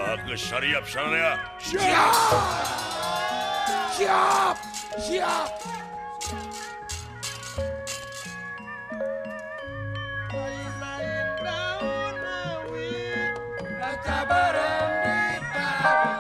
Ulah geus sariap sararea. Siap. Siap. Siap. Lain-lain daun awi raca bareng ditawi.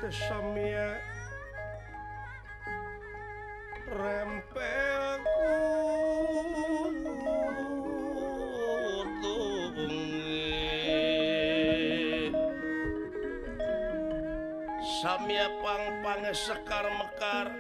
Samia rempel kutung samia pang-pange sekar mekar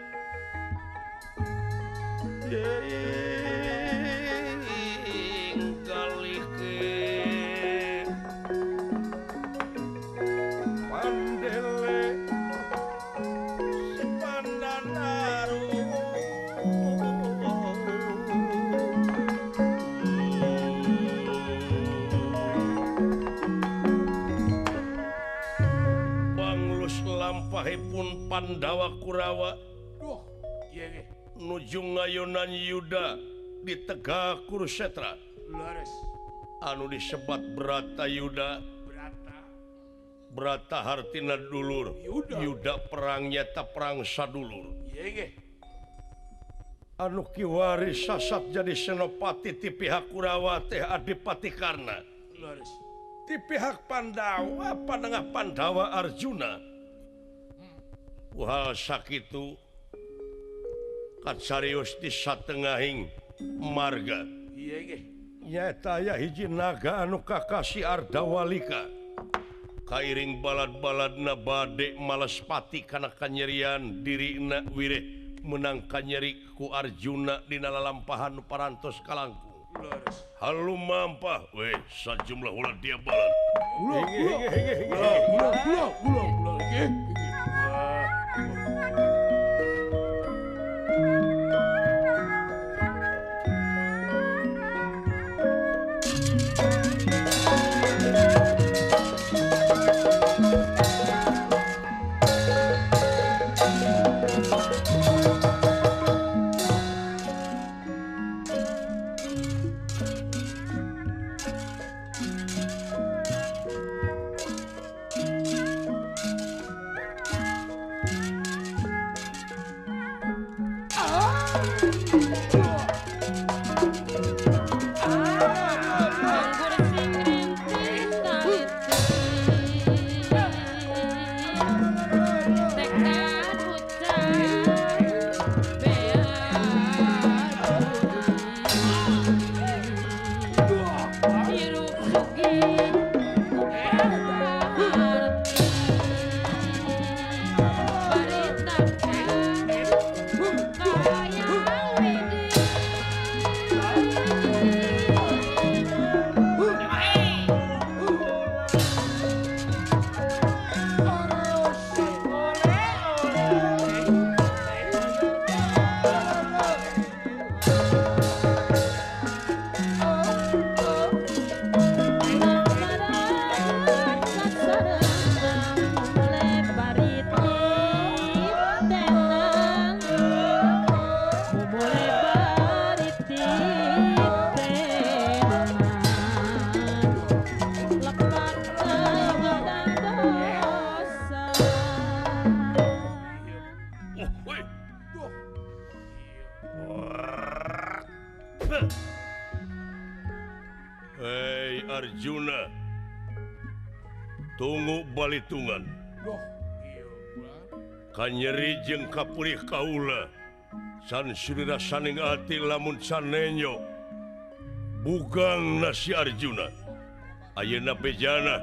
pun Pandawa Kurawa nuju ngayonan Yuda di Tegak Kurusetra anu disebat Brata Yuda. Brata hartina dulur Yuda perang nyata perang sadulur anu kiwari sasat jadi senopati ti pihak Kurawa teh Adipati Karna, ti pihak Pandawa panengah Pandawa Arjuna. Wah sakitu kacarios di satengahing marga nyaeta aya hiji naga anu kakasi Ardawalika kairing balad-baladna bade malespati kana kanyerian dirina wireh menang kanyeri ku Arjuna dina lalampahan nu parantos kalangkung. Halu mampah weh sajumlah ulah dia balad. Ulah ulah ulah ulah ulah. Hei Arjuna, tunggu balitungan. Kanyeri jeung kapurih kaula san surira saning ati lamun sanenyo bugang nasi Arjuna. Ayeuna bejana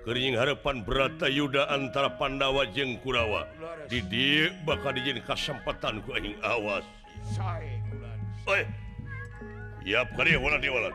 keuring harapan Bratayuda antara Pandawa jeung Kurawa. Di dieu bakal dijieun kasempatan ku aing awas. Oi. Yap kali wala di wala.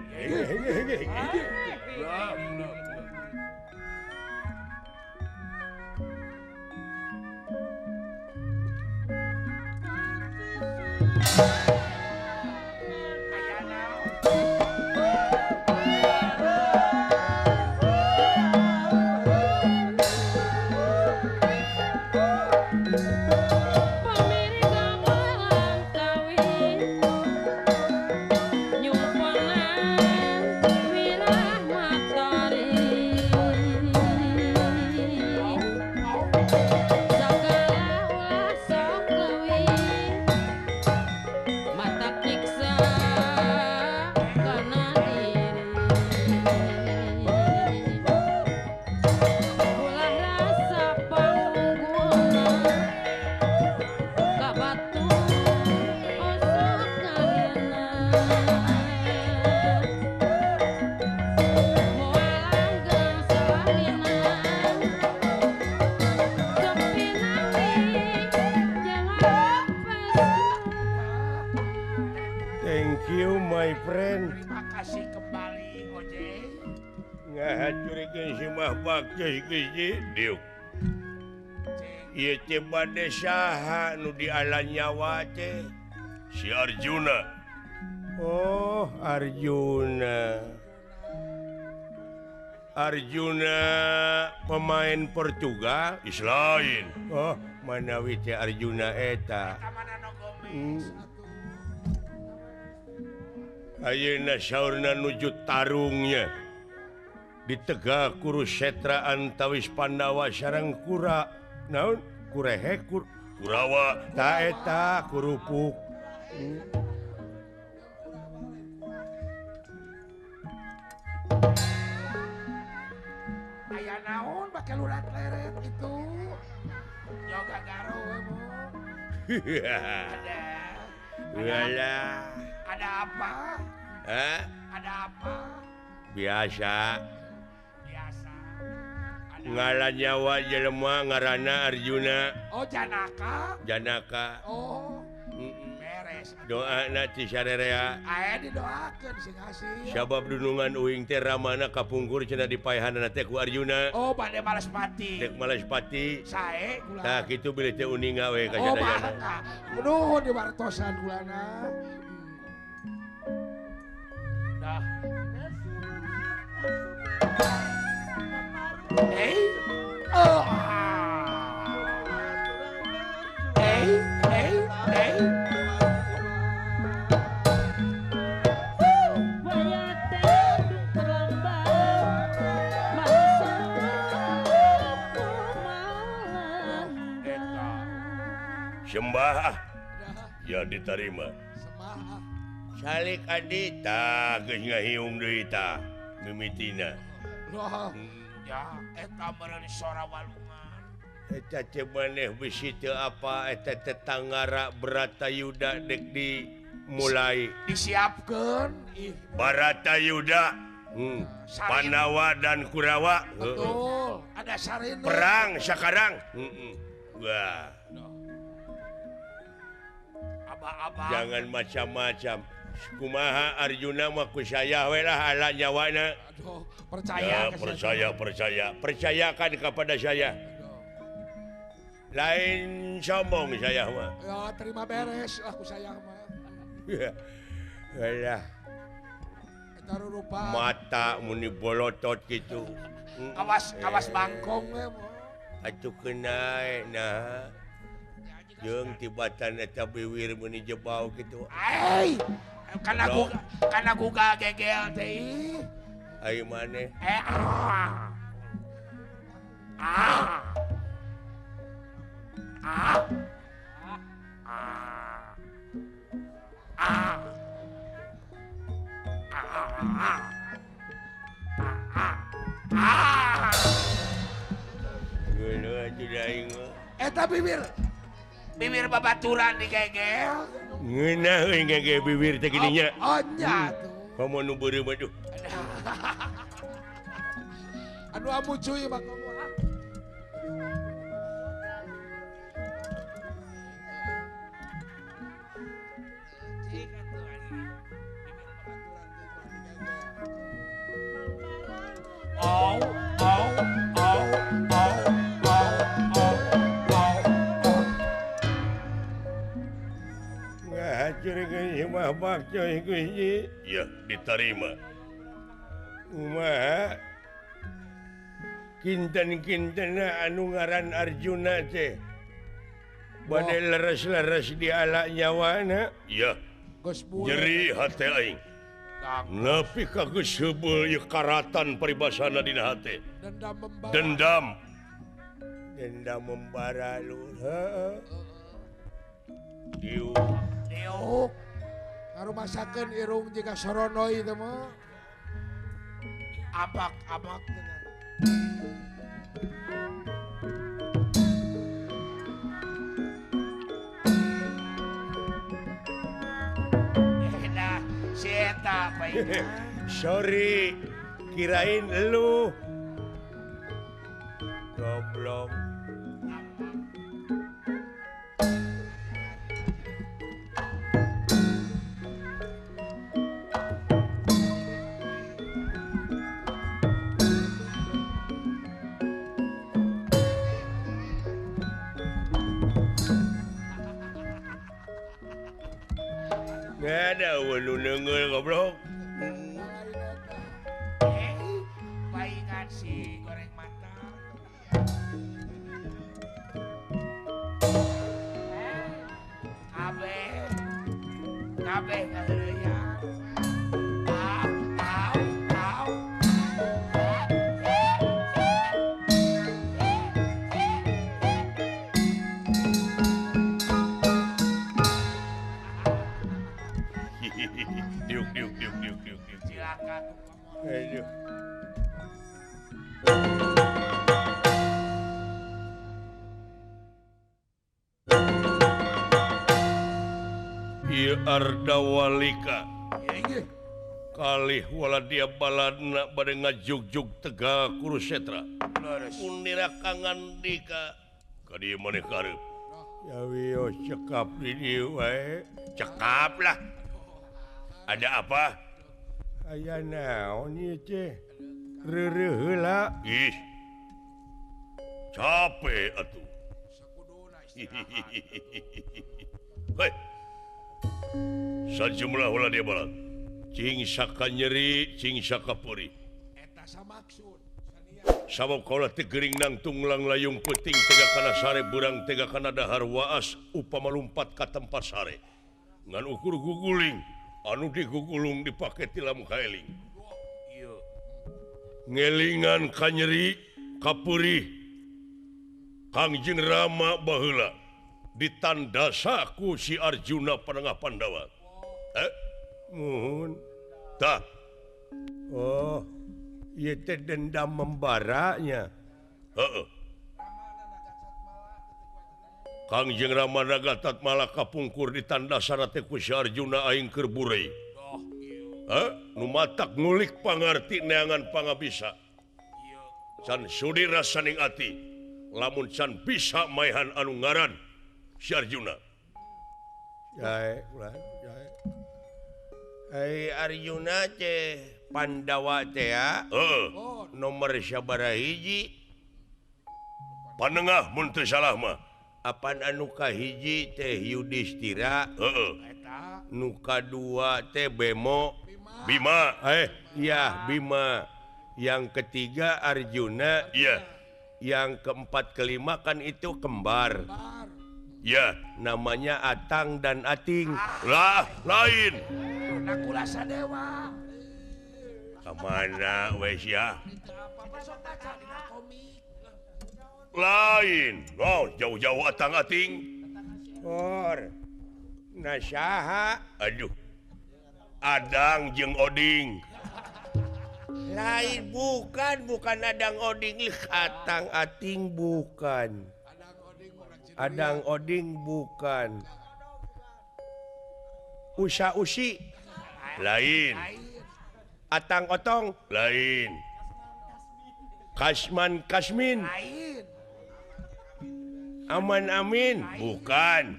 Bade saha nu diala nyawa teh si Arjuna. Oh Arjuna, Arjuna pemain Portugal is lain. Oh manawi teh Arjuna eta. Ayeuna saurna nuju tarungnya ditegak Kurusetra antawis Pandawa sareng Kura naon kurehe Kurawa ta eta kurupuk. Aya naon bake lurat leret itu yoga garo mu. Ada. Ada apa? Hah? Ada apa? Biasa. Ngala nyawa jelema ngaranna Arjuna. Oh Janaka. Janaka. Oh. Beres. Doana ti sarerea. Aya didoakeun sing hasil. Sabab dunungan uing teh ramana kapungkur cenah dipaehanana teh ku Arjuna. Oh bade Malaspati. Dek Malaspati. Sae kula. Tah kitu bilih teh uninga we ka sadayana. Oh nuhun diwartosan kulana. Dah. Hey, oh, hey, hey, hey. Sembah ya diterima. Salik adi tah geus ngahiung deui tah mimitina. Ya, eta meureun sora walungan. Eta teh maneh bisi teu apa eta tetanggara Bratayuda dek dimulai. Disiapkeun. Bratayuda, Pandawa dan Kurawa. Betul, ada sarina. Perang sekarang. Wah. Aba-aba. Jangan macam-macam. Kumaha Arjuna mah ku saya we lah ala nyawana. Aduh, percaya ya, percaya, percaya. Percayakan kepada saya. Aduh. Lain sombong saya mah. Ya, terima beres lah ku saya mah. Alah. Eta rupa. Mata muni bolotot gitu. Awas, awas bangkong we. Atuh kena nah. Jeung tibatan eta biwir muni jebau kitu. Ai. Kana guga gegel teh. Ayo maneh. Ah. Ah. Ah. Ah. Ah. Eta bibir. Bibir babaturan digegel. Ngeunah euy ngegel bibir teh gini nya. Oh nya tuh. Komo nu beureum aduh. Anu amu cuy mah komo ah. Au au au au au au au. Ngahacurkeun imah bakcoy Gusti. Ya, diterima. Kumaha? Kinten-kintena anu ngaran Arjuna teh. Bade leres-leres di ala nyawana. Ya. Nyeri hate aing. Nepi ka geus heubeul ieu karatan paribasana dina hate. Dendam membara. Dendam. Dendam membara lur. Heeh. Diuk. Diuk. Ngarumasakeun irung jiga soronoi teh mah. Abak-abak teh. Sorry, kirain lu goblok. Nggak ada lu nengeul goblok. Paingan si goreng mata. Kabeh. Kabeh ngaheureuyan. Au au au. Diuk diuk diuk diuk diuk. Silakan. Aduh. Ieu Ardawalika kalih waladia baladna bade ngajugjug Tegal Kurusetra. Unira kangandika ka dieu maneh kareup. Ya wios cekap di dieu wae. Cekap lah. Ada apa? Aya naon ieu teh? Reureuh heula. Ih. Capek atuh. Hei. Sajumlah ulah dia balat. Cing saka nyeri, cing saka puri. Eta samaksud. Sabab kaula teh gering nangtung langlayung peuting tega kana sare beurang tega kana dahar waas upama lumpat ka tempat sare. Ngan ukur guguling, anu digugulung dipake tilam kaeling. Ngelingan ka nyeri, ka purih. Kangjeng Rama baheula ditandasa ku si Arjuna panengah Pandawa. Muhun. Tah. Oh, ieu teh dendam membaranya. Heeh. Kangjeng Rama Nagatat Mala kapungkur ditandasana teh ku si Arjuna aing keur burei. Heh, nu matak ngulik pangarti neangan pangabisa. Can sudi rasaning ati lamun can bisa maehan anu ngaran si Arjuna. Jae, ulah, jae. Ai Arjuna teh Pandawa teh ya. Heeh. Nomor sabaraha hiji? Panengah mun teu salah mah. Apan anu kahiji teh Yudhistira. Heeh. Nu kadua teh Bemo. Bima. Ya, Bima. Yang ketiga Arjuna. Iya. Yang keempat kelima kan itu kembar. Ya, namanya Atang dan Ating. Lah, lain. Nakula Sadewa. Kemana wes ya? Lain. Oh, jauh-jauh Atang Ating. Or. Nah saha? Aduh. Adang jeung Oding. Lain bukan bukan Adang Oding, Atang Ating bukan. Adang Oding bukan. Usa Usi lain. Atang Otong lain. Kasman Kasmin lain. Aman Amin bukan.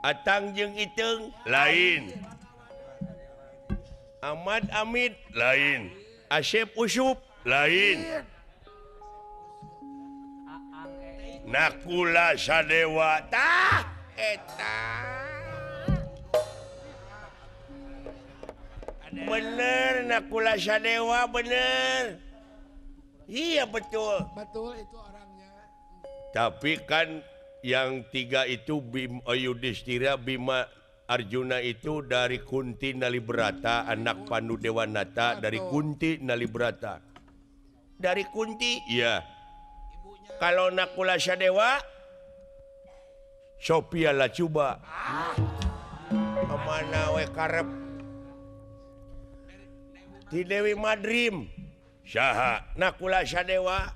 Atang jeung Iteung lain. Ahmad Amit lain. Asep Usup lain. Nakula Sadewa tah eta. Bener Nakula Sadewa bener. Iya betul. Betul itu orangnya. Tapi kan yang tiga itu Bim, Yudhistira, Bima, Arjuna itu dari Kunti Nalibrata, anak Pandu Dewanata dari Kunti Nalibrata. Dari Kunti? Iya. Kalau Nakula Sadewa, Sophia Lacuba. Kemana we karep? Di Dewi Madrim. Saha Nakula Sadewa.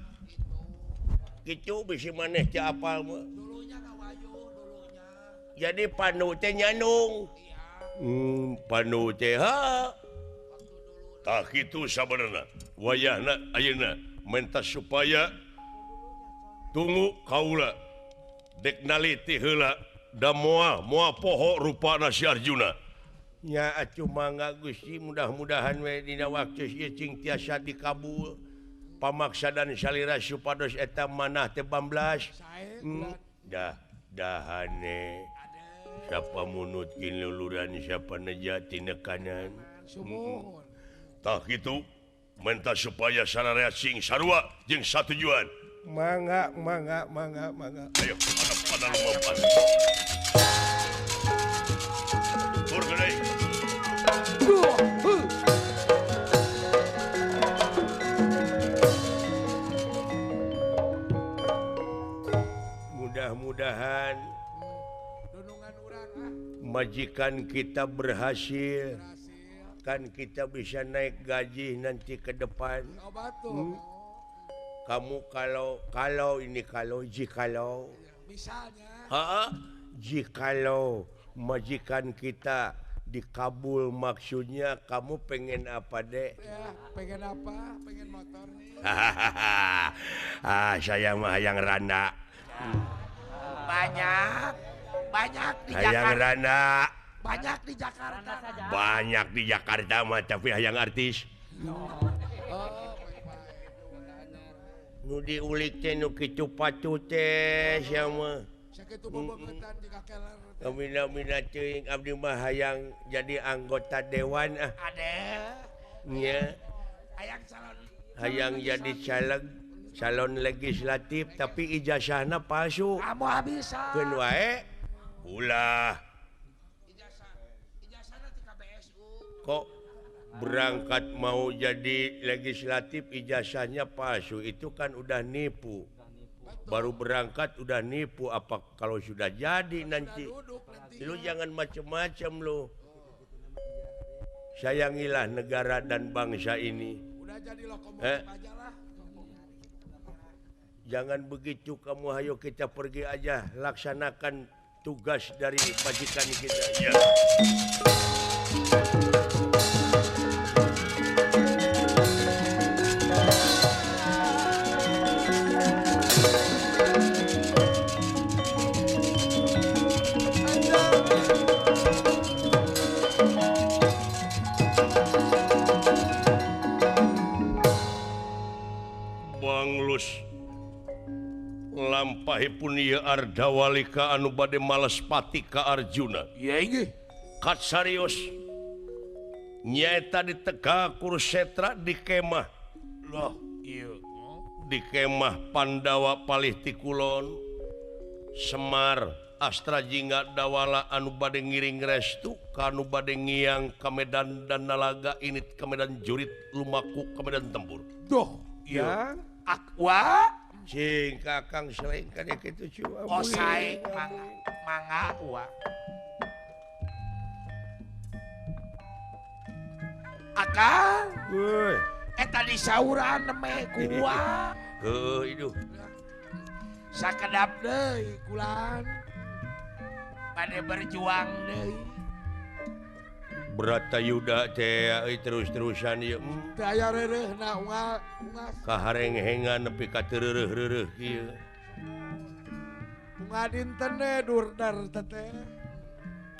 Kitu bisi maneh teu apal mah. Jadi Pandu teh nyandung. Pandu teh ha. Tah kitu sabenerna. Wayahna ayeuna menta supaya tunggu kaula dek naliti heula da moal moal poho rupana si Arjuna. Nya atuh mangga Gusti mudah-mudahan we dina waktu ieu cing tiasa dikabul. Pamaksa dan salira supados eta manah teh bamblas. Dah dahane. Siapa munut luluran siapa neja tina kanan. Tah kitu menta supaya sararea sing sarua jeung satujuan. Mangga mangga mangga mangga. Ayo pada lumampas. Tur deui. Mudah-mudahan majikan kita berhasil, kan kita bisa naik gaji nanti ke depan. Kamu kalau ini kalau jikalau misalnya, jikalau majikan kita dikabul maksudnya kamu pengen apa dek? Ya, pengen apa? Pengen motor nih. Ah, saya mah hayang randa. Banyak, banyak di hayang Jakarta. Randa. Banyak di Jakarta. Banyak di Jakarta mah tapi hayang artis. Oh, nu diulik teh nu kitu patuh teh sia mah. Sakitu bobogetan di kakeler. Mina-mina teuing abdi mah hayang jadi anggota dewan ah. Ade. Nya. Hayang calon. Hayang jadi caleg, calon legislatif tapi ijazahna palsu. Kamu bisa. Keun wae. Ulah. Ijazahna ti KBSU. Kok berangkat mau jadi legislatif ijazahnya palsu, itu kan udah nipu. Baru berangkat udah nipu, apa kalau sudah jadi nanti. Lu jangan macem-macem lu. Sayangilah negara dan bangsa ini. Udah jadi lokomotif aja lah. Jangan begitu kamu, ayo kita pergi aja laksanakan tugas dari majikan kita. Ya. Banglus lampahipun ieu Ardawalika anu bade malespati ka Arjuna. Iya inggih. Kat sarios nyaeta di Tegak Kurusetra di kemah. Loh, iya. Di kemah Pandawa palih ti kulon. Semar Astra Jingga Dawala anu bade ngiring restu ka anu bade ngiang ka medan dan nalaga init ka medan jurit lumaku ka medan tempur. Duh, iya. Aqua cing kakang selain kada kitu cua. Oh sae mangga mangga wa. Akang. Euy. Eta disauran neme gua. Heuh iduh. Sakedap deui kulan. Bade berjuang deui. Bratayuda teh terus-terusan ieu. Teu aya reureuhna unggal-unggas. Kaharenghengan nepi ka teu reureuh-reureuh kieu. Bunga dinten durder teteh.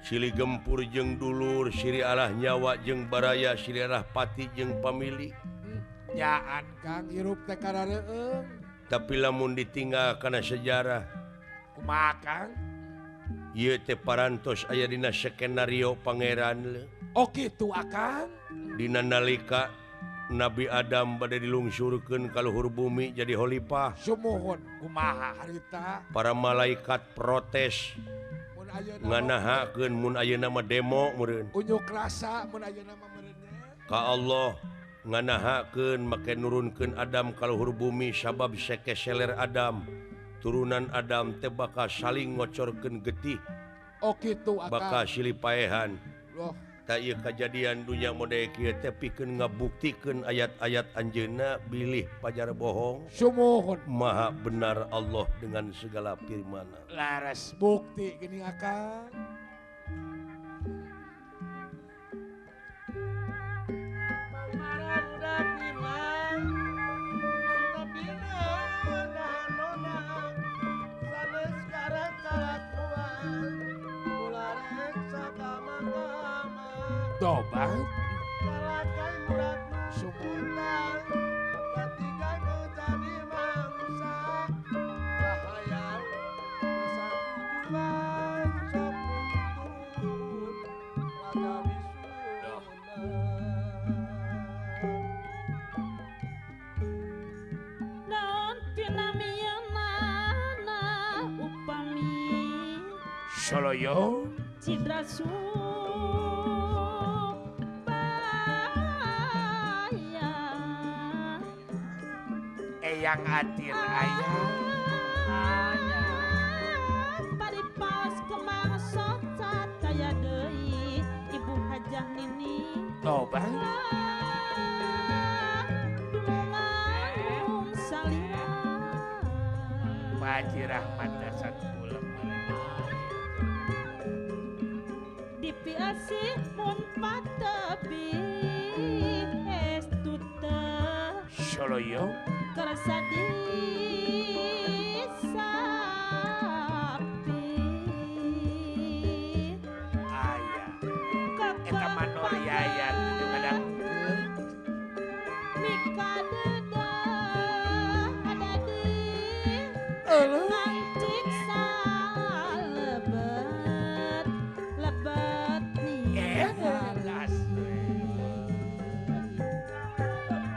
Silih gempur jeung dulur, siri alah nyawa jeung baraya, siri alah pati jeung pamili. Nyaan Kang hirup teh karareueung. Tapi lamun ditinggal kana sejarah. Kumaha Kang? Ieu teh parantos aya dina skenario pangeran leuh. Oh kitu Akang. Dina nalika Nabi Adam bade dilungsurkeun ka luhur bumi jadi khalifah. Sumuhun kumaha harita? Para malaikat protes. Nganahakeun mun ayeuna mah demo meureun. Unjuk rasa mun ayeuna mah meureun nya. Ka Allah nganahakeun make nurunkeun Adam ka luhur bumi sabab sekeseler Adam. Turunan Adam teh bakal saling ngocorkeun getih. Oh kitu Akang. Bakal silih paehan. Loh. Tah ieu kajadian dunya mode kieu teh pikeun ngabuktikeun ayat-ayat anjeunna bilih pajar bohong. Sumuhun. Maha benar Allah dengan segala firman-Nya. Laras bukti geuning Akang. Tobat Soloyo Citra Eyang atir ayah paripaos kemang soca daya deui Ibu Hajah Nini Tobat dunungan salira Pak Haji Rahmat dasar pulang dipiasih mun patebi estuta Soloyo kerasa disapi aya eta manor yayan teu ngadangkeun mikadeuda ada di ngancik salebet lebet nih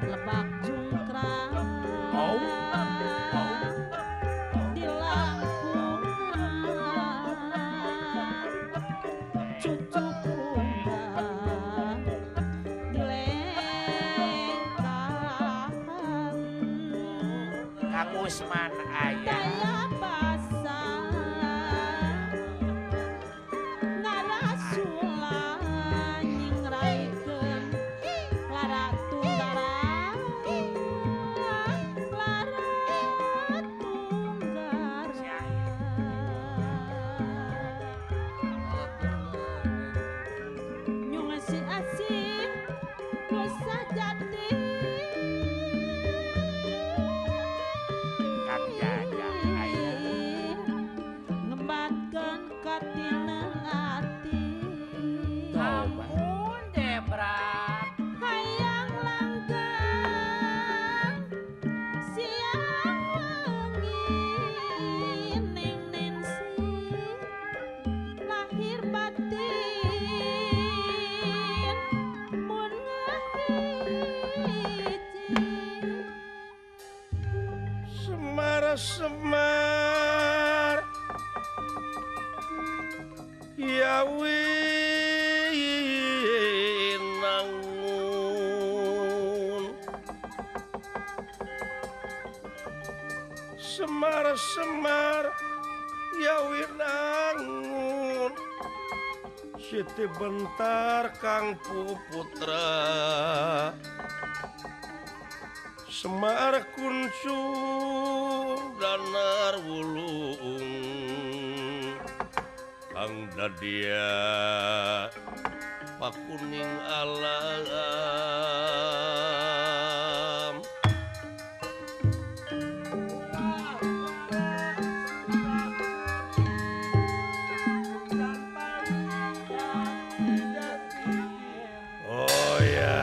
lebak jungkrang Usman ayah Semar ya winangun Semar Semar ya winangun Siti bentar Kang Putra Semar Kuncung Danar Wulung Kang Dadia Pakuning Alam. Oh ya.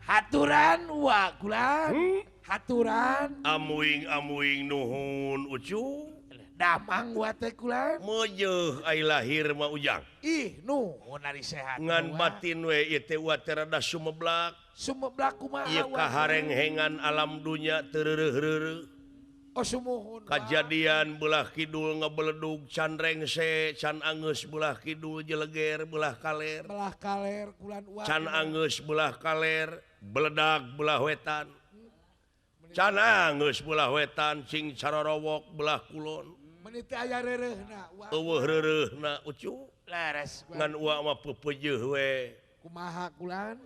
Haturan wa kulan. Haturan amuing amuing nuhun ucu. Damang wa teh kulan. Meujeh ai lahir mah ujang. Ih nuhun ari sehat. Ngan batin we ieu teh wa teh rada sumeblak. Sumeblak kumaha? Ieu kaharenghengan alam dunya teu reureuh-reureuh. Oh sumuhun. Kajadian belah kidul ngebeledug can rengse, can angeus belah kidul jeleger belah kaler. Belah kaler kulan wa. Can angeus belah kaler, beledag belah wetan. Can angeus belah wetan cing carorowok belah kulon. Meuni teh aya reureuhna wa. Eueuh reureuhna ucu. Leres. Ngan uwa mah peupeujeuh we. Kumaha kulan?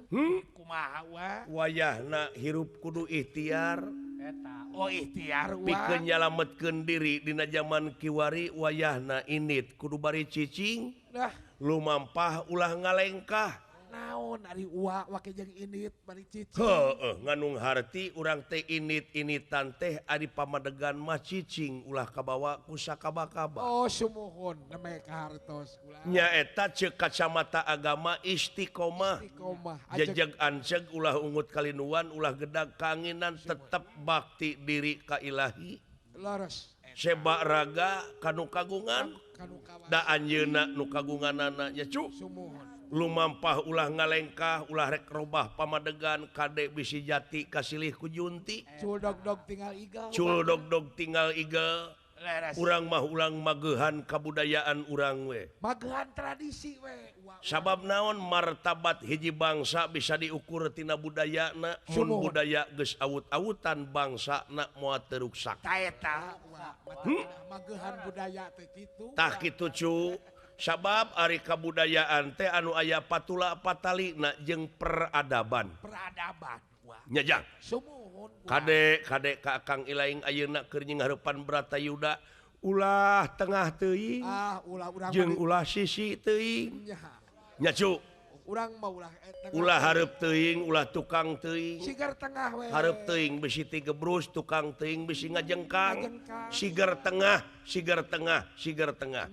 Kumaha wa? Wayahna hirup kudu ikhtiar. Eta. Oh ikhtiar wa. Pikeun nyalametkeun diri dina jaman kiwari wayahna init kudu bari cicing. Nah, lumampah ulah ngalengkah. Naon ari uwa wake jeung init bari cicing. Heueuh nganung harti urang teh init-initan teh ari pamadegan mah cicing ulah kabawa ku sakaba-kaba. Oh sumuhun nembe ka hartos ulah. Nyaeta ceuk kacamata agama istiqomah. Istiqomah. Jejeg anceg ulah ungut kalinuan ulah gedag kanginan tetep bakti diri ka ilahi. Leres. Seba raga kanu kagungan. Da anjeunna nu kagunganana nya cu. Sumuhun. Lumampah ulah ngalengkah ulah rek robah pamadegan kade bisi jati kasilih ku junti. Cul dog-dog tinggal igel. Cul dog-dog tinggal igel. Urang mah ulang magehan kabudayaan urang we. Magehan tradisi we. Sabab naon martabat hiji bangsa bisa diukur tina budayana. Mun budaya geus awut-awutan bangsana moal teu ruksak. Ta eta magehan budaya teh kitu. Tah kitu cu. Sabab ari kabudayaan teh anu aya patula patalina jeung peradaban. Peradaban. Wah. Nya jang. Sumuhun. Kade kade ka Kang Ilaing ayeuna keur nyingharepan Bratayuda ulah tengah teuing. Ah, ulah urang jeung ulah sisi teuing. Nya cu. Urang mah ulah tengah. Ulah hareup teuing, ulah tukang teuing. Sigar tengah we. Hareup teuing bisi ti gebrus, tukang teuing bisi ngajengkang. Sigar tengah, sigar tengah, sigar tengah.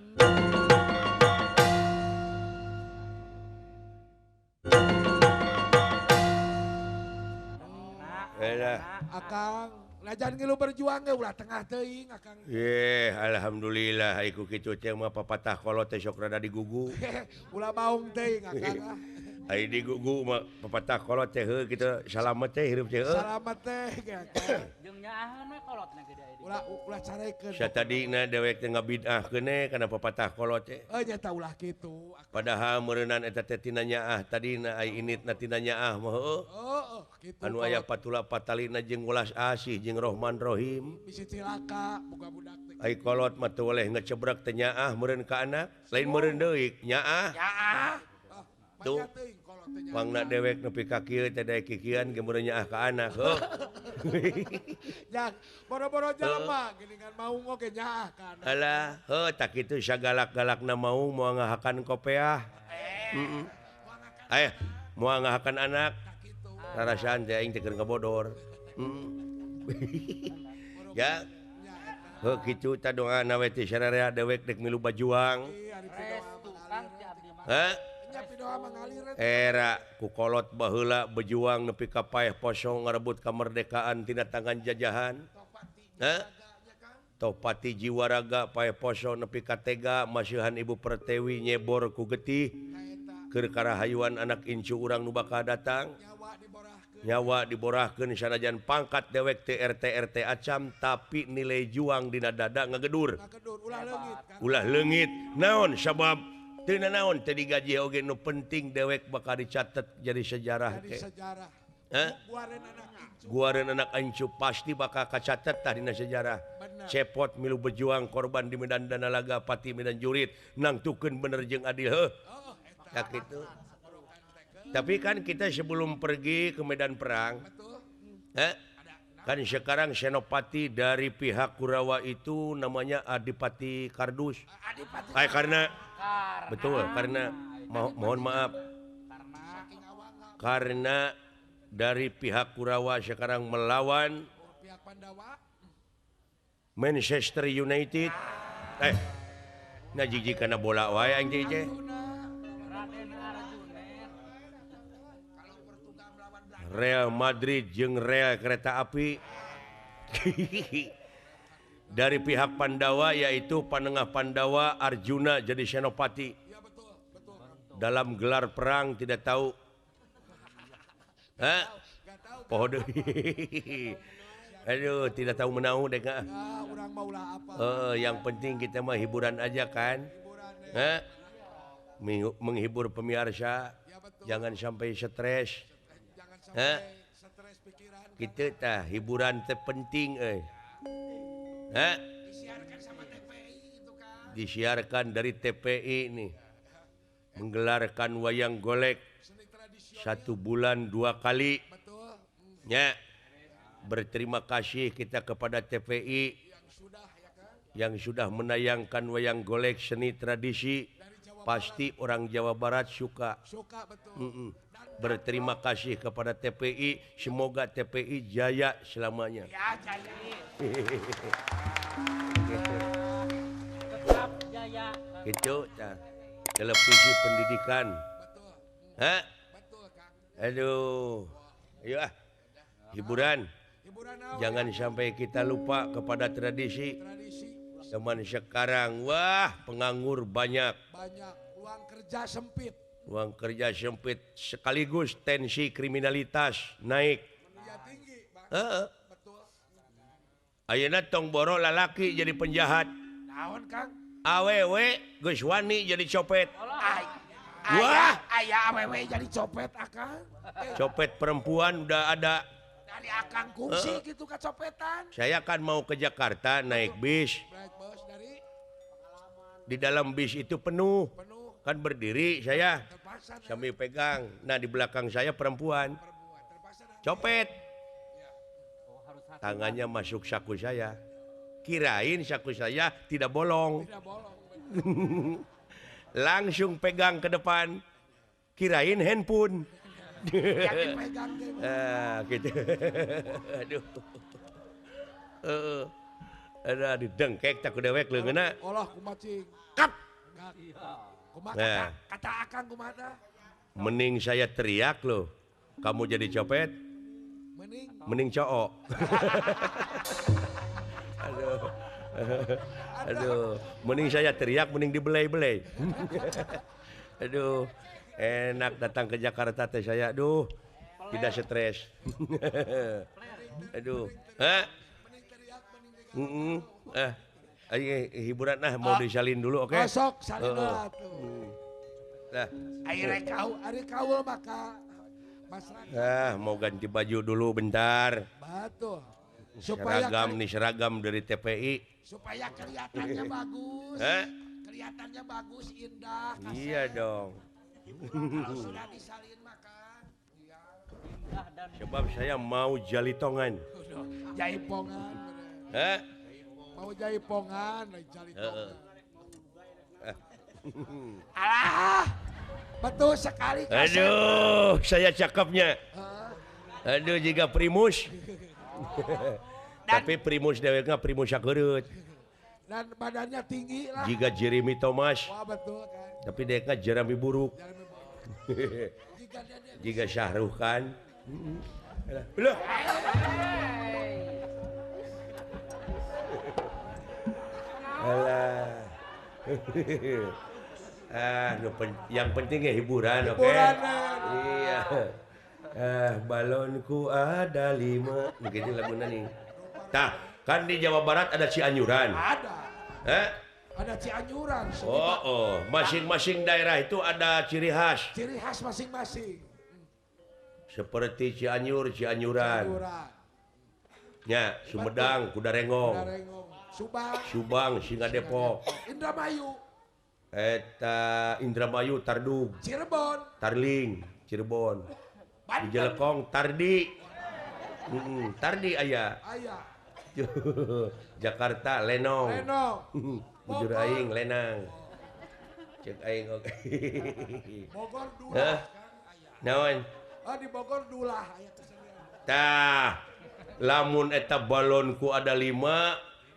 Akang, lajan ngilu berjuang ge ulah tengah teuing akang. Ye, alhamdulillah ai ku kitu teh mah papatah kolot teh sok rada digugu. Ulah baung teuing akang ah. Ai digugu mah papatah kolot teh heuh kitu salamet teh hirup teh. Salamet teh ge akang. Jeung nyaaheun we kolotna ge deui. Ulah ulah carekeun. Satadina dewek teh ngabid'ahkeun kana papatah kolot teh. Heuh nya ulah kitu. Padahal meureunnan eta teh tina nyaah tadina ai initna tina nyaah mah heuh. Heuh kitu. Anu aya patula patalina jeung welas asih jeung Rohman Rohim. Bisi cilaka boga budak teh. Ai kolot mah teu weleh ngecebrak teh nyaah meureun ka anak, lain meureun deui nyaah. Nyaah. Tuh. Pangna dewek nepi ka kieu teh daek kikian ge meureun nyaah ka anak heuh. Jang, boro-boro jelema geuningan maung oge nyaah ka anak. Alah, heuh tak kitu sagalak-galakna maung moal ngahakan kopeah. Heeh. Aya, moal ngahakan anak. Rarasaan teh aing teh keur ngabodor. Ya. Heuh kitu tah doana we teh sararea dewek dek milu bajuang. Hah? Era ku kolot baheula berjuang nepi ka paeh posong ngarebut kemerdekaan tina tangan jajahan. Hah? Topati jiwa raga paeh posong nepi ka tega masihan Ibu Pertiwi nyebor ku getih keur karahayuan anak incu urang nu bakal datang. Nyawa diborahkeun sanajan pangkat dewek teh RT RT acam tapi nilai juang dina dada ngagedur. Ulah leungit. Naon sabab teu naon teu digaji oge nu penting dewek bakal dicatet jadi sejarah teh. Guareun anak incu pasti bakal kacatet tah dina sejarah. Cepot milu berjuang korban di medan Danalaga pati medan jurit nangtukeun bener jeung adil heuh. Tak gitu. Tapi kan kita sebelum pergi ke medan perang, kan sekarang senopati dari pihak Kurawa itu namanya Adipati Kardus. Karena betul, karena mohon maaf. Karena dari pihak Kurawa sekarang melawan Manchester United. Nah jiji karena bola wae aing teh. Real Madrid jeung Real kereta api. Dari pihak Pandawa yaitu Panengah Pandawa Arjuna jadi senopati. Dalam gelar perang tidak tahu. Hah? Poho deui. Aduh, tidak tahu menahu deh kak. Yang penting kita mah hiburan aja kan. Hah? Menghibur pemirsa, jangan sampai stres. Hah? Kita tah hiburan terpenting Hah? Disiarkan dari TPI nih. Menggelarkan wayang golek 1 bulan 2 kali. Ya. Berterima kasih kita kepada TPI yang sudah menayangkan wayang golek seni tradisi. Pasti orang Jawa Barat suka. Berterima kasih kepada TPI, semoga TPI jaya selamanya. Ya, jaya. Tetap jaya. Itu televisi pendidikan. Hah? Aduh. Ayo ah. Hiburan. Jangan sampai kita lupa kepada tradisi. Zaman sekarang wah penganggur banyak. Banyak, uang kerja sempit. Uang kerja sempit sekaligus tensi kriminalitas naik. Tinggi, betul. Ayeuna tong boro lalaki jadi penjahat. Naon, Kang? Awewe geus wani jadi copet. Wah, aya awewe jadi copet akang. Copet perempuan udah ada. Dari akang kungsi gitu kecopetan. Saya kan mau ke Jakarta naik bis. Naik bus dari di dalam bis itu penuh. Kan berdiri saya sambil pegang. Nah di belakang saya perempuan. Copet. Tangannya masuk saku saya. Kirain saku saya tidak bolong. Langsung pegang ke depan. Kirain handphone. Gitu. Aduh. Ada didengkek tak dewek leungeunna. Allah kumacing. Kap. Nah, kata akang kumaha? Mending saya teriak loh. Kamu jadi copet? Mending cowok. Aduh. Aduh, mending saya teriak mending dibelai-belai. Aduh, enak datang ke Jakarta teh saya. Aduh, tidak stres. Aduh. Hah? Ayo hiburan nah mau disalin dulu oke? Okay? Sok salin dulu atuh. Nah, ari kaul maka Mas Raka. Ah, mau ganti baju dulu bentar. Betul. Supaya seragam nih seragam dari TPI. Supaya kelihatannya bagus. Hah? Kelihatannya bagus, indah. Kasih. Iya dong. Kalau sudah disalin maka iya. Sebab saya mau jalitongan. Jaipongan. Hah? Mau jaipongan, jalitongan. Alah, betul sekali. Aduh, saya cakepnya. Aduh, jika primus. Tapi primus deweknya primus sakereut. Dan badannya tinggi lah. Jika Jeremy Thomas. Wah, betul kan. Tapi deweknya Jeremy buruk. Jika Shahrukh Khan. Loh. Alah. Yang penting ya hiburan, oke? Okay? Iya. Balonku ada 5. Begitu lagunya nih. Tah, kan di Jawa Barat ada Cianjuran. Ada. Ada Cianjuran. Oh, masing-masing daerah itu ada ciri khas. Ciri khas masing-masing. Seperti Cianjur, Cianjuran. Nya, Sumedang, Kuda Renggong. Subang, Subang, Singa Depok. Indramayu. Eta Indramayu, Tardug. Cirebon. Tarling, Cirebon. Di Jelekong, Tardi. Tardi aya. Aya. Jakarta, Lenong. Lenong. Bujur aing Lenang. Cek aing oke. Bogor Dulah. Naon? Oh, di Bogor Dulah aya kesenian. Tah, lamun eta balonku ada 5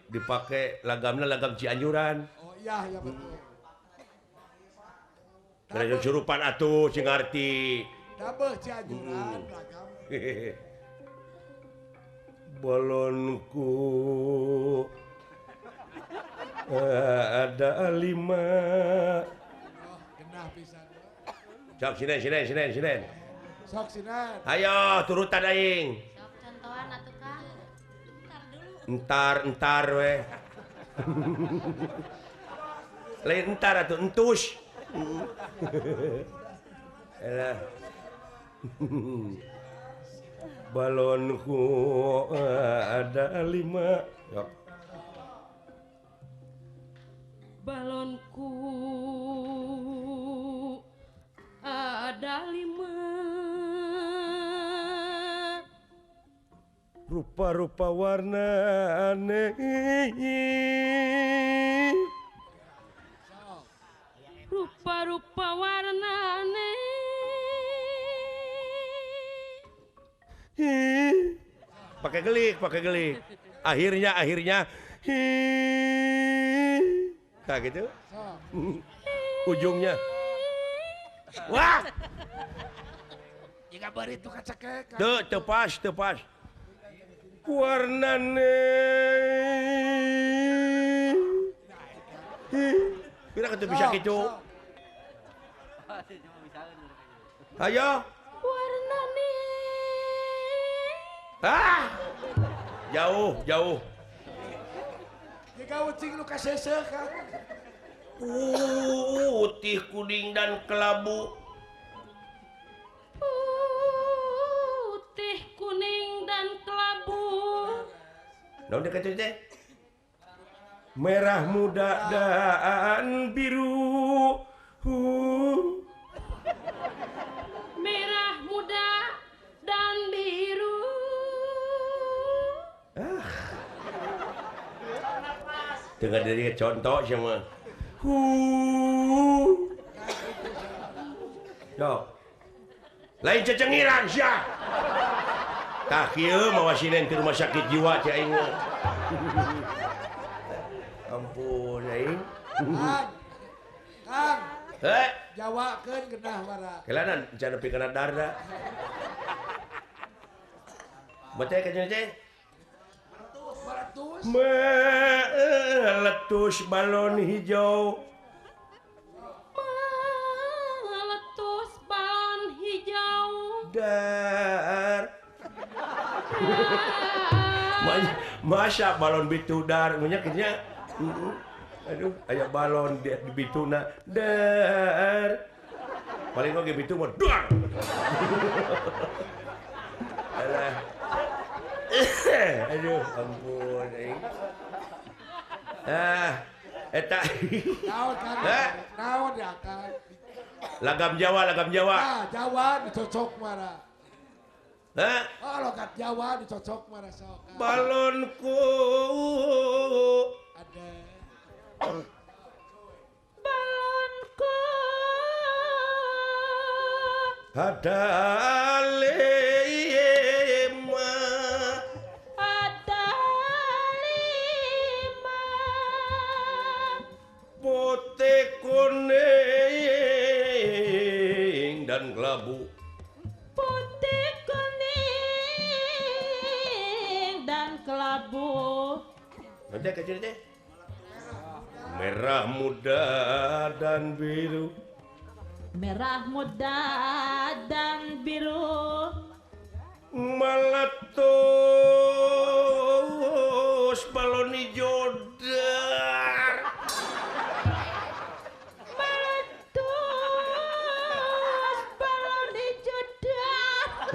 dipake lagamna lagam Cianjuran. Oh iya, iya betul. Kada curupan atuh sing ngarti. Dabeuh Cianjuran lagam. Balonku ada 5. Oh, genah pisan. Sok sinen sinen sinen sinen. Sok sinen. Ayo turutan aing. Sok contohan atuh Kang. Entar dulu. Entar entar we. Lain entar atuh entus. Elah. Balonku ada 5. Yok. Balonku ada 5. Rupa-rupa warna aneh. Rupa-rupa warna aneh. Pakai gelik, pakai gelik. Akhirnya, akhirnya. Kayak gitu. Ujungnya. Wah. Jika beri itu kacekek. Tuh, tepas, tepas. Warnane. Kira ketu bisa gitu. Ayo. Warnane. Ah. Jauh, jauh. Jika ucing lu kaseseh kan. Putih, kuning dan kelabu. Putih, kuning dan kelabu. Naon deui kitu teh? Merah muda dan biru. Merah muda dan biru. Ah. Tengah dari contoh sama. Yo. Lain cecengiran sia. Tah kieu mawa sinen ke rumah sakit jiwa cai aing. Ampun aing. Kang. Kang. Heh, jawakeun genah wara. Kelanan can nepi kana darda. Baca ka teh. Meletus. Meletus balon hijau. Meletus balon hijau. Dar. Masa balon bitu dar menyakitnya. Aduh, aya balon di bituna dar. Paling oge bitu mah dar. Alah. Aduh, ampun aing. Ah, eta. Naon kan? Naon ya kan? Lagam Jawa, lagam Jawa. Ah, Jawa dicocok mara. Hah? Oh, logat Jawa dicocok mara sok. Balonku ada. Balonku ada 5. Ada 5. Putih kuning dan kelabu. Putih kuning dan kelabu. Nanti kecil deh. Merah muda dan biru. Merah muda dan biru. Meletus balon hijau dar. Meletus balon hijau dar.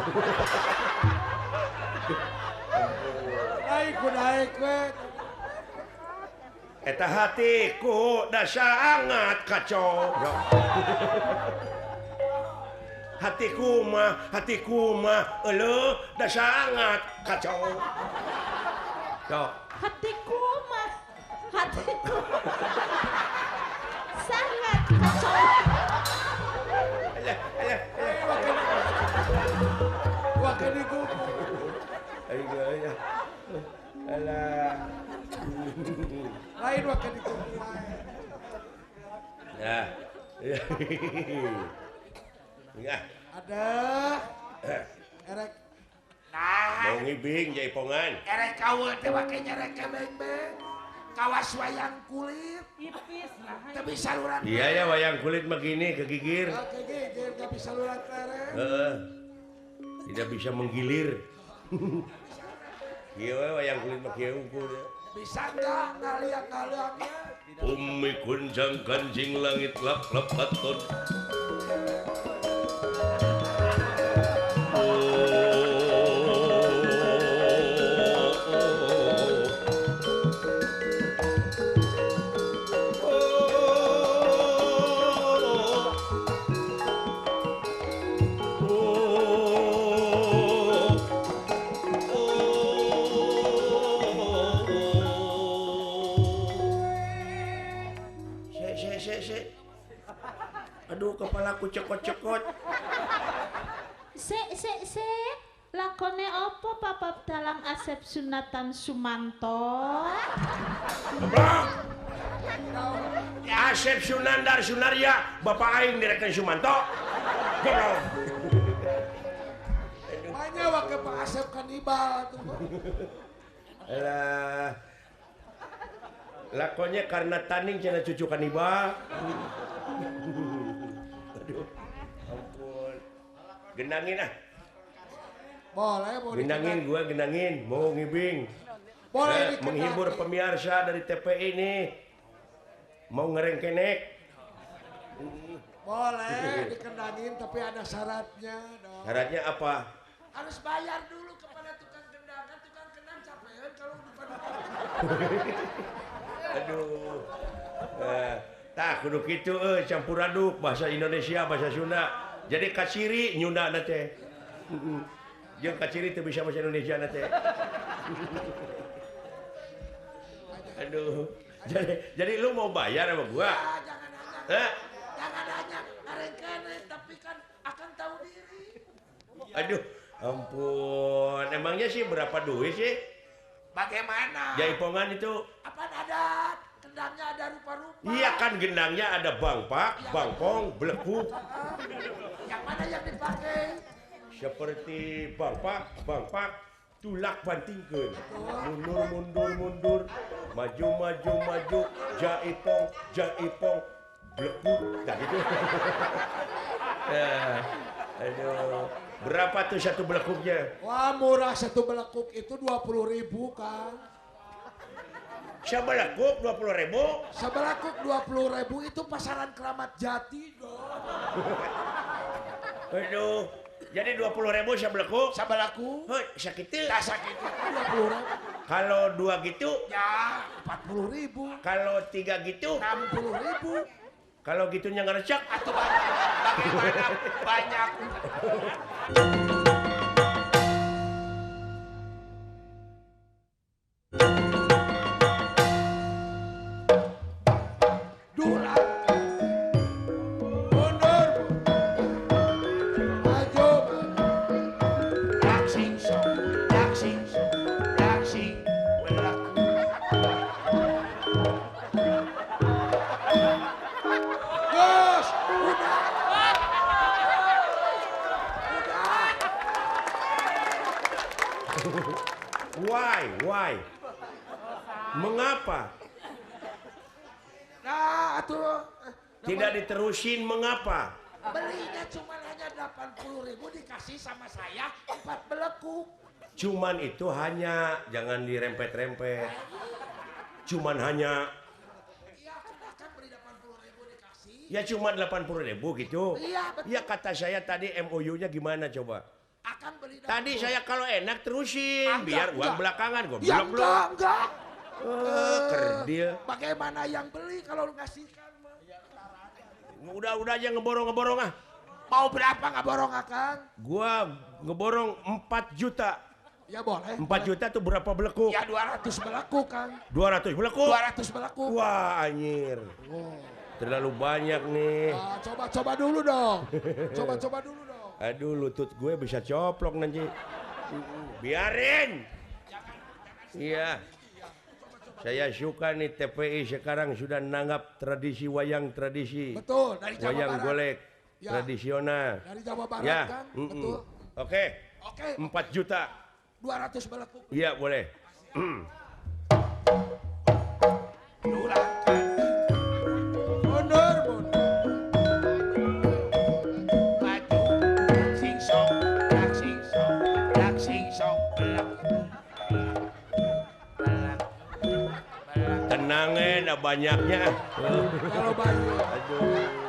Naik ku naik we. Eta hatiku da sangat kacau. Hatiku mah euleuh da sangat kacau. Sok. Hatiku mah sangat kacau. Alah, alah, alah. Wah keniku. Ayo, alah. Lain wah keniku. Nah. Ya. Ada. Erek. Nah. Mau ngibing jaipongan. Erek kawe teh make nyerek beng-beng. Kawas wayang kulit. Ipis lah. Teu bisa saluran. Iya ya wayang kulit begini kegigir. Kegigir enggak bisa saluran lereng. Heeh. Tidak bisa menggilir. Kieu we wayang kulit mah kieu unggul ya. Bisa enggak ngaliang-ngaliangnya? Umi kunjang kanjing langit lap-lap katon. Aduh, kepalaku cekot-cekot. Se se se, lakone opo Papa Dalang Asep Sunatan Sumanto? Goblok. Asep Sunandar Sunarya, bapak aing direken Sumanto. Goblok. Banyak wake Pak Asep kanibal tuh. Alah. Lakonnya karena taning cenah cucu kanibal. Aduh, ampun. Genangin ah. Boleh, boleh. Genangin gua, genangin. Mau ngibing. Boleh nah, menghibur pemirsa dari TPI ini. Mau ngerengkenek. Boleh dikendangin tapi ada syaratnya dong. Syaratnya apa? Harus bayar dulu kepada tukang kendangan. Tukang kendang capean kalau bukan. Aduh. Tah kudu kitu campur aduk bahasa Indonesia bahasa Sunda. Jadi kaciri nyunda na teh. Jeung kaciri teu bisa bahasa Indonesia na teh. Aduh. Jadi lu mau bayar sama gua? Ya, jangan hanya. Jangan hanya ngarengkenek tapi kan akan tahu diri. Aduh, ampun. Emangnya sih berapa duit sih? Bagaimana? Jaipongan itu apa ada? Gendangnya ada rupa-rupa. Iya kan gendangnya ada bangpak, ya, bangpong, belekuk. Yang mana yang dipakai? Seperti bangpak, bangpak, tulak bantingkeun. Mundur, mundur, mundur, maju, maju, maju, jaipong, jaipong, belekuk. Nah gitu. Aduh. Berapa tuh satu belekuknya? Wah murah satu belekuk itu 20.000 kan. Sebelekuk 20.000? Sebelekuk 20.000 itu pasaran Keramat Jati dong. Aduh, jadi 20.000 sebelekuk? Sebelekuk. Hei, sakitu. Nah, sakitu 20.000. Kalau dua gitu? Ya, 40.000. Kalau tiga gitu? 60.000. Kalau gitunya ngerecek? Atau bagaimana banyak. Why? Mengapa? Nah, atuh tidak diterusin mengapa? Belinya cuma hanya 80.000 dikasih sama saya 4 belekuk. Cuman itu hanya, jangan dirempet-rempet. Cuman hanya. Iya, kan beli 80.000 dikasih. Ya cuma 80.000 gitu. Iya, betul. Ya kata saya tadi MOU-nya gimana coba? Akan Akang beli. Tadi saya kalau enak terusin, biar uang belakangan goblok ya, lu. Enggak, enggak. Kerdil. Bagaimana yang beli kalau ngasihkan? Udah aja ngeborong-ngeborong ah. Mau berapa ngeborong Akang? Gua ngeborong 4 juta. Ya boleh. 4 juta tuh berapa belekuk? Ya 200 belekuk, Kang. 200 belekuk? 200 belekuk. Wah, anjir. Oh. Terlalu banyak nih. Ah, coba-coba dulu dong. Coba-coba dulu dong. Aduh, lutut gue bisa coplok nanti. Biarin. Iya. Saya suka nih TPI sekarang sudah nanggap tradisi wayang tradisi. Betul, dari Jawa wayang Barat. Golek ya. Tradisional. Dari Jawa Barat ya. Kan? Betul. Oke. Oke. 4 juta. 200 belekuk. Iya, boleh. Mundur, mundur. Maju. Sing song, dak sing song, dak sing song, belak. Belak. Belak. Tenang nah banyaknya. Kalau banyak. Aduh.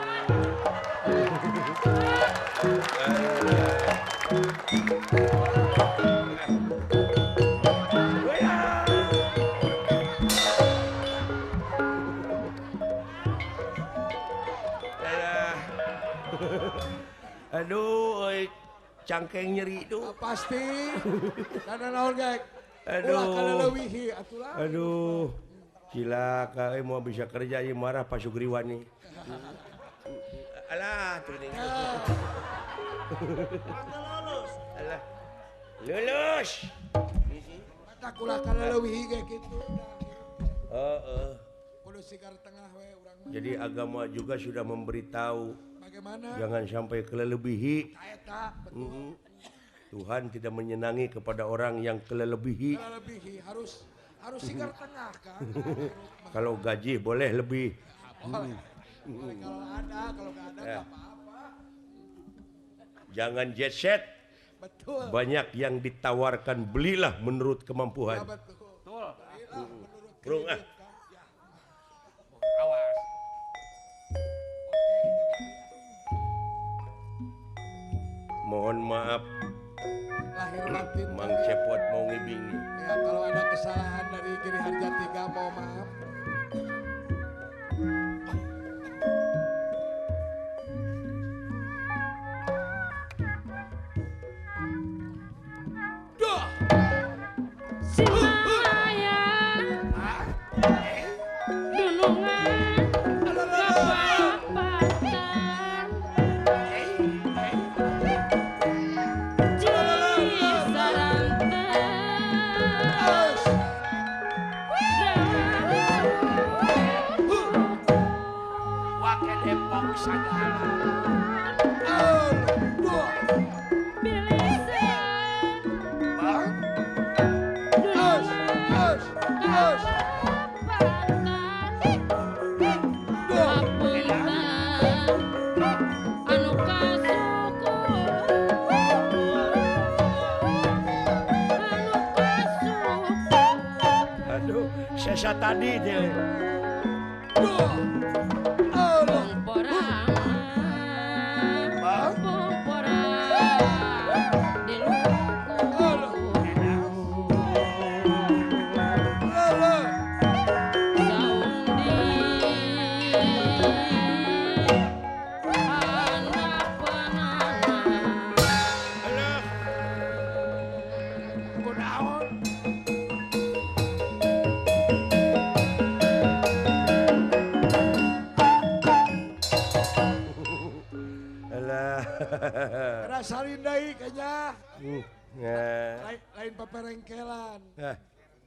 Aduh, cangkeng nyeri itu. Pasti. Karena naon gek. Aduh. Ulah kaleuwihi atulah. Aduh. Cilaka mau bisa kerja ieu marah Pak Sugriwani. Alah, tuh nih. Alah. Lulus. Mata ulah kaleuwihi ge kitu. Heeh. Kudu sigar tengah we urang mah. Jadi agama juga sudah memberitahu bagaimana? Jangan sampai kelelebihi. Eta, betul. Tuhan tidak menyenangi kepada orang yang kelelebihi. Kelelebihi harus sigar tengah kan. Kalau gaji boleh lebih. Boleh. Boleh kalau ada, kalau nggak ada nggak apa-apa. Jangan jet set. Betul. Banyak yang ditawarkan, belilah menurut kemampuan. Ya, betul. Betul. Belilah menurut Bro, ah. kredit, kan. Ya. Awas. Mohon maaf lahir batin. Mang Cepot mau ngibingi. Ya, kalau ada kesalahan dari Giri Harja 3 mau maaf. Duh. Simaya dunungan kapapatan Aduh, sesa tadi dia. Salin deui kayaknya. Lain paperengkelan.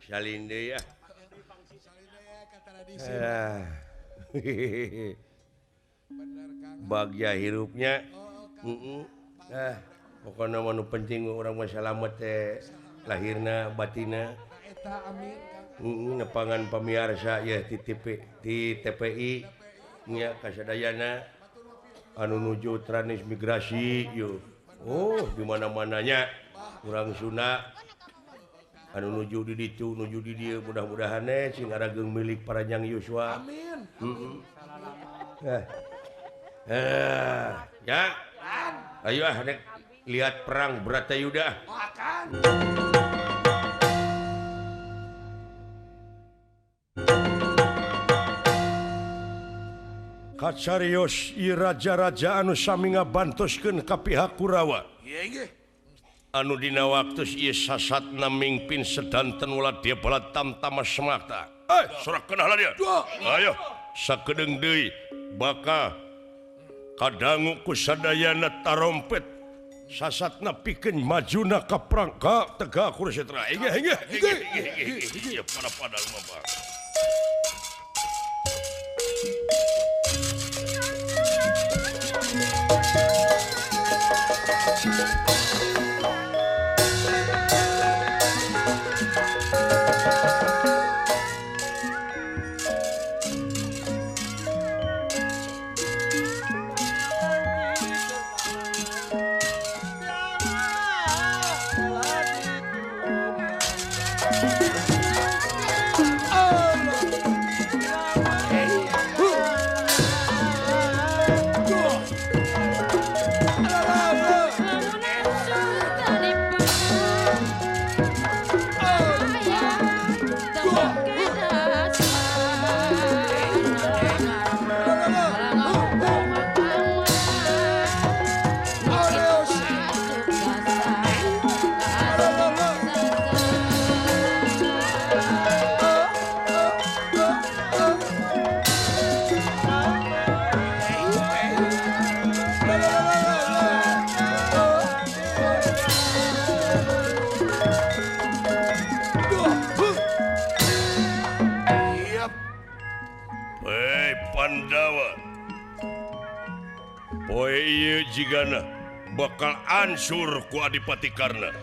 Salin deui ah. Salin deui ka tradisi. Bener Kang. Bagja hirupnya. Heeh. Pokona mah nu penting urang mah salamet teh lahirna batinna. Eta amin Kang. Heeh, nepangan pamiarsa yeuh ti TPI nya kasadayana anu nuju transmigrasi yeuh. Oh, di mana-mananya urang Sunda anu nuju di ditu nuju di dieu mudah-mudahan sing arageung milik paranjang yuswa. Amin. Ya. Ayo ah rek Lihat perang Bratayuda. Akan. Kacarios ieu raja-raja anu sami ngabantoskeun ka pihak Kurawa. Anu dina waktu ieu sasatna mingpin sedanten ulah dia balat tamtama semakta. Sorak kenah lah dia. Ayo sakedeung deui bakal kadangu ku sadayana tarompet sasatna pikeun majuna ka perang ka tegak Kurusetra. Inggih pada lumampah. Jigana bakal ansur ku Adipati Karna.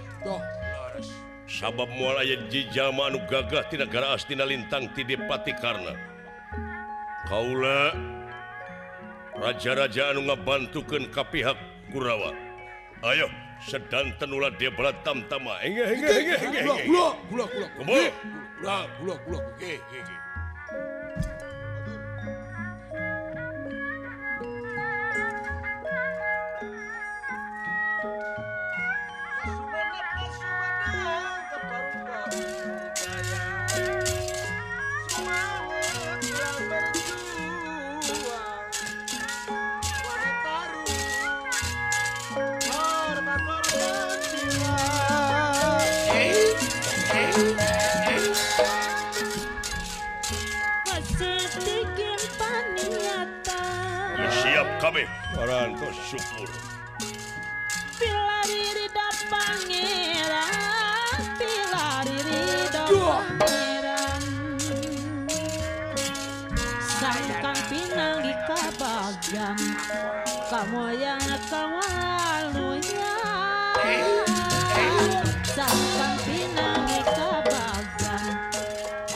Sabab moal aya jijama anu gagah tina negara Astina lintang ti Dipati Karna. Kaula raja-raja anu ngabantukeun ka pihak Kurawa. Ayo sedanten ulah dia belat tamtama. Inggih. Gula. Gula. Nggih. Parantos syukur. Pilari ridho pangeran, pilari ridho pangeran. Sangkang pinanggi kabagan, kamoyang kawaluya. Sangkang pinanggi kabagan,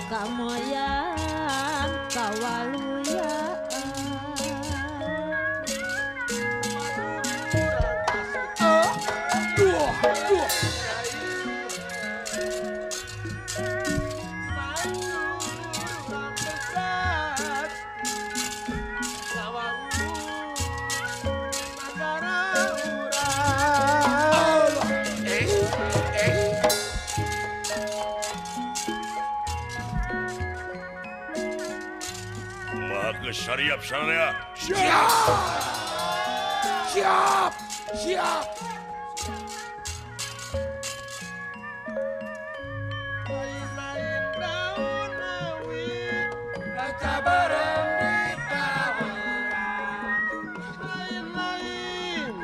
kamoyang kawaluya. Syariap syariah. Siap. Siap. Siap. Lain-lain daun awi, kaca bareng ditawaran. Lain-lain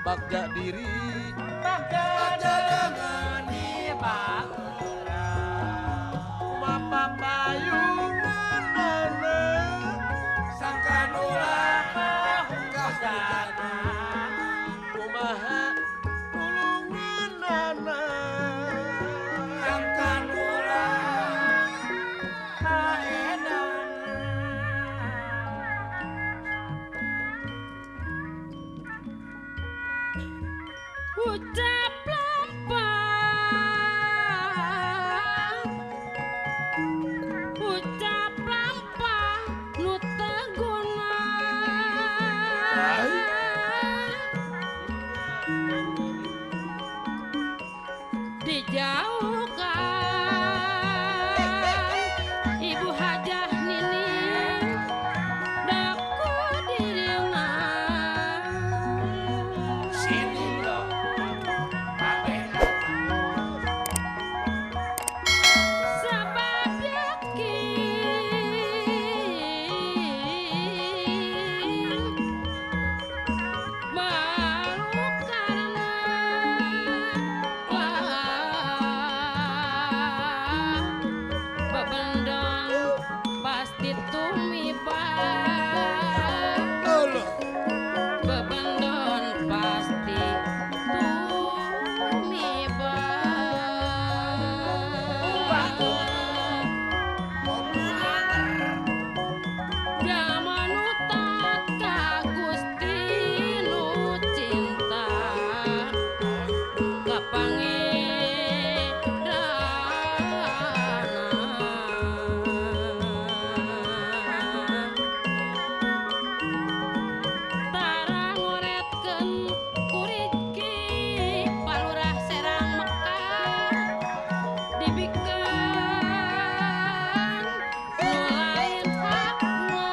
bagja diri, bagja jangan dipakeran. Kumapa payung nana, sangkanulah kahujana. Kumaha tulunganana, sangkanulah kaenana. Ucap lampah, ucap lampah nu teu guna. Jauhkan Ibu Hajah Nini daku dirina sini loh sabab yakin malu karena bebendon pasti tumiba bebendon pasti tumiba Jamanutat ka Gusti nu cinta ka Pangeran Tara ngoretkeun kuriki palurah Serang Mekah dibikeun nu lain hakna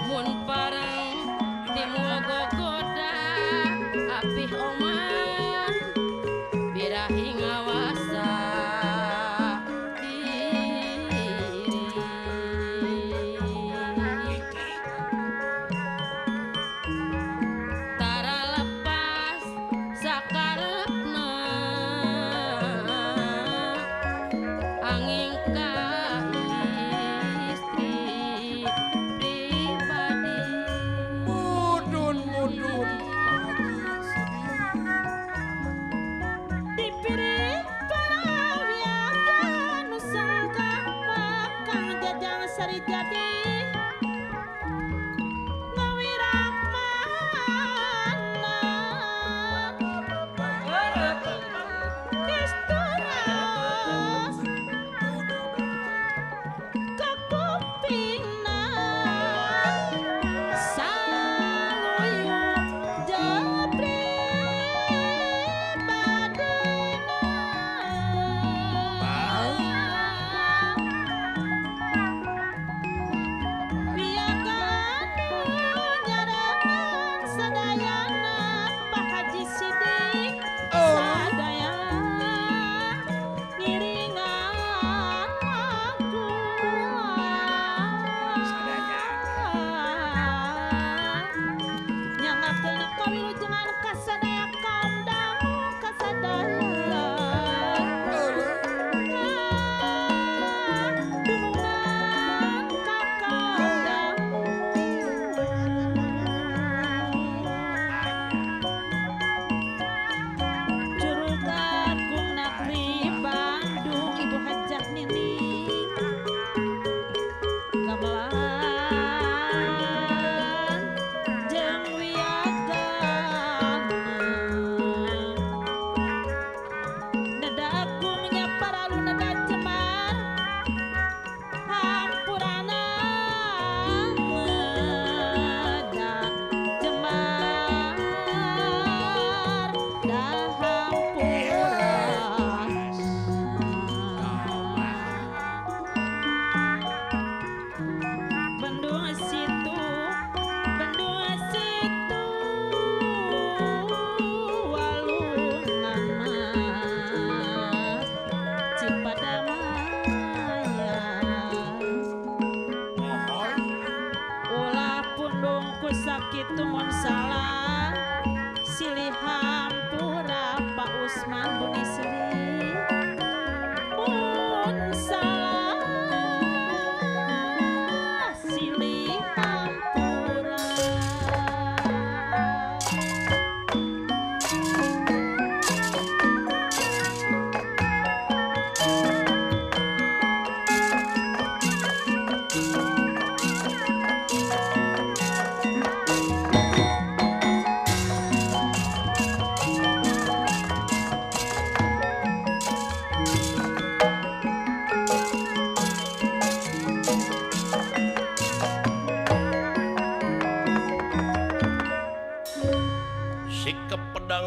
mun parang timul gogoda apih oman birahi ngawasa diri tara lepas sakarepna angin ka istri pribadi Mudun mudun Dipiring parawiaga nu sangka Kang Jajang Sari jadi ngawirang mana geus turas kakupingna saluyup jeung pribadina.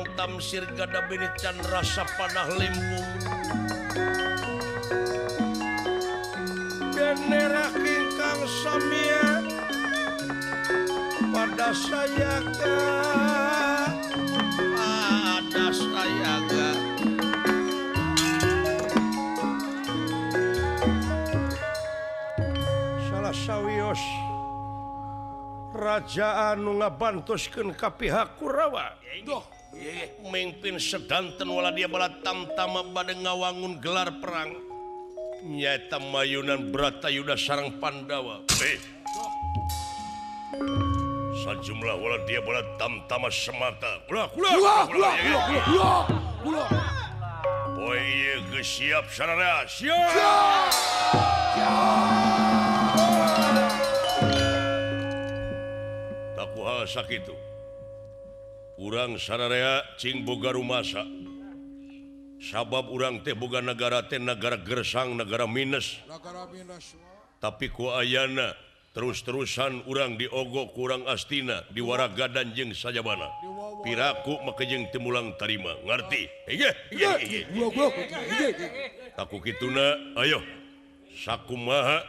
Tang Tamsir gada bini Chandra sapanah limbung Denera kingkang samia pada sayaga pada sayaga salah sawios raja anu ngabantoskeun ka pihak Kurawa. Mimpin sedanten wala dia bala tamtama bade ngawangun gelar perang nyaeta mayunan Bratayuda sareng Pandawa. Sajumlah wala dia bala tamtama semata. Ulah ulah ulah ulah ulah ulah. Poe ieu geus siap sararea. Siap. Taku hal sakitu. Urang sararea cing boga rumasa. Sabab urang teh boga nagara teh nagara gersang, nagara minus. Nagara minus. Tapi ku ayana terus-terusan urang diogo kurang astina diwaragadan jeung sajabana. Piraku make jeung teu mulang tarima. Ngarti? Hege, hege, hege. Taku kituna ayo sakumaha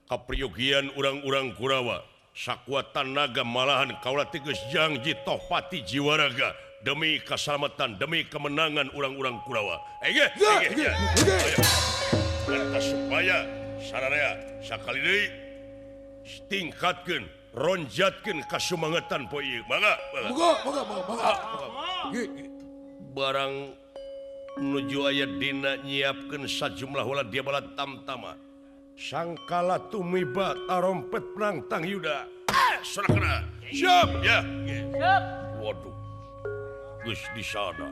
kapriyogian urang-urang Kurawa. Sakuat tanaga malahan kaula teh geus janji tohpati jiwaraga demi keselamatan, demi kemenangan urang-urang Kurawa. Ege, ege, ege. Lantas supaya sararea sakali deui tingkatkeun, ronjatkeun kasumangetan poe ieu. Mangga, mangga. Mangga, mangga, mangga. Barang nuju aya dina nyiapkeun sajumlah wala dia bala tamtama. Sangkala tumiba tarompet perang Tang Yuda. Sorakna. Siap ya. Siap. Waduh. Geus di sana.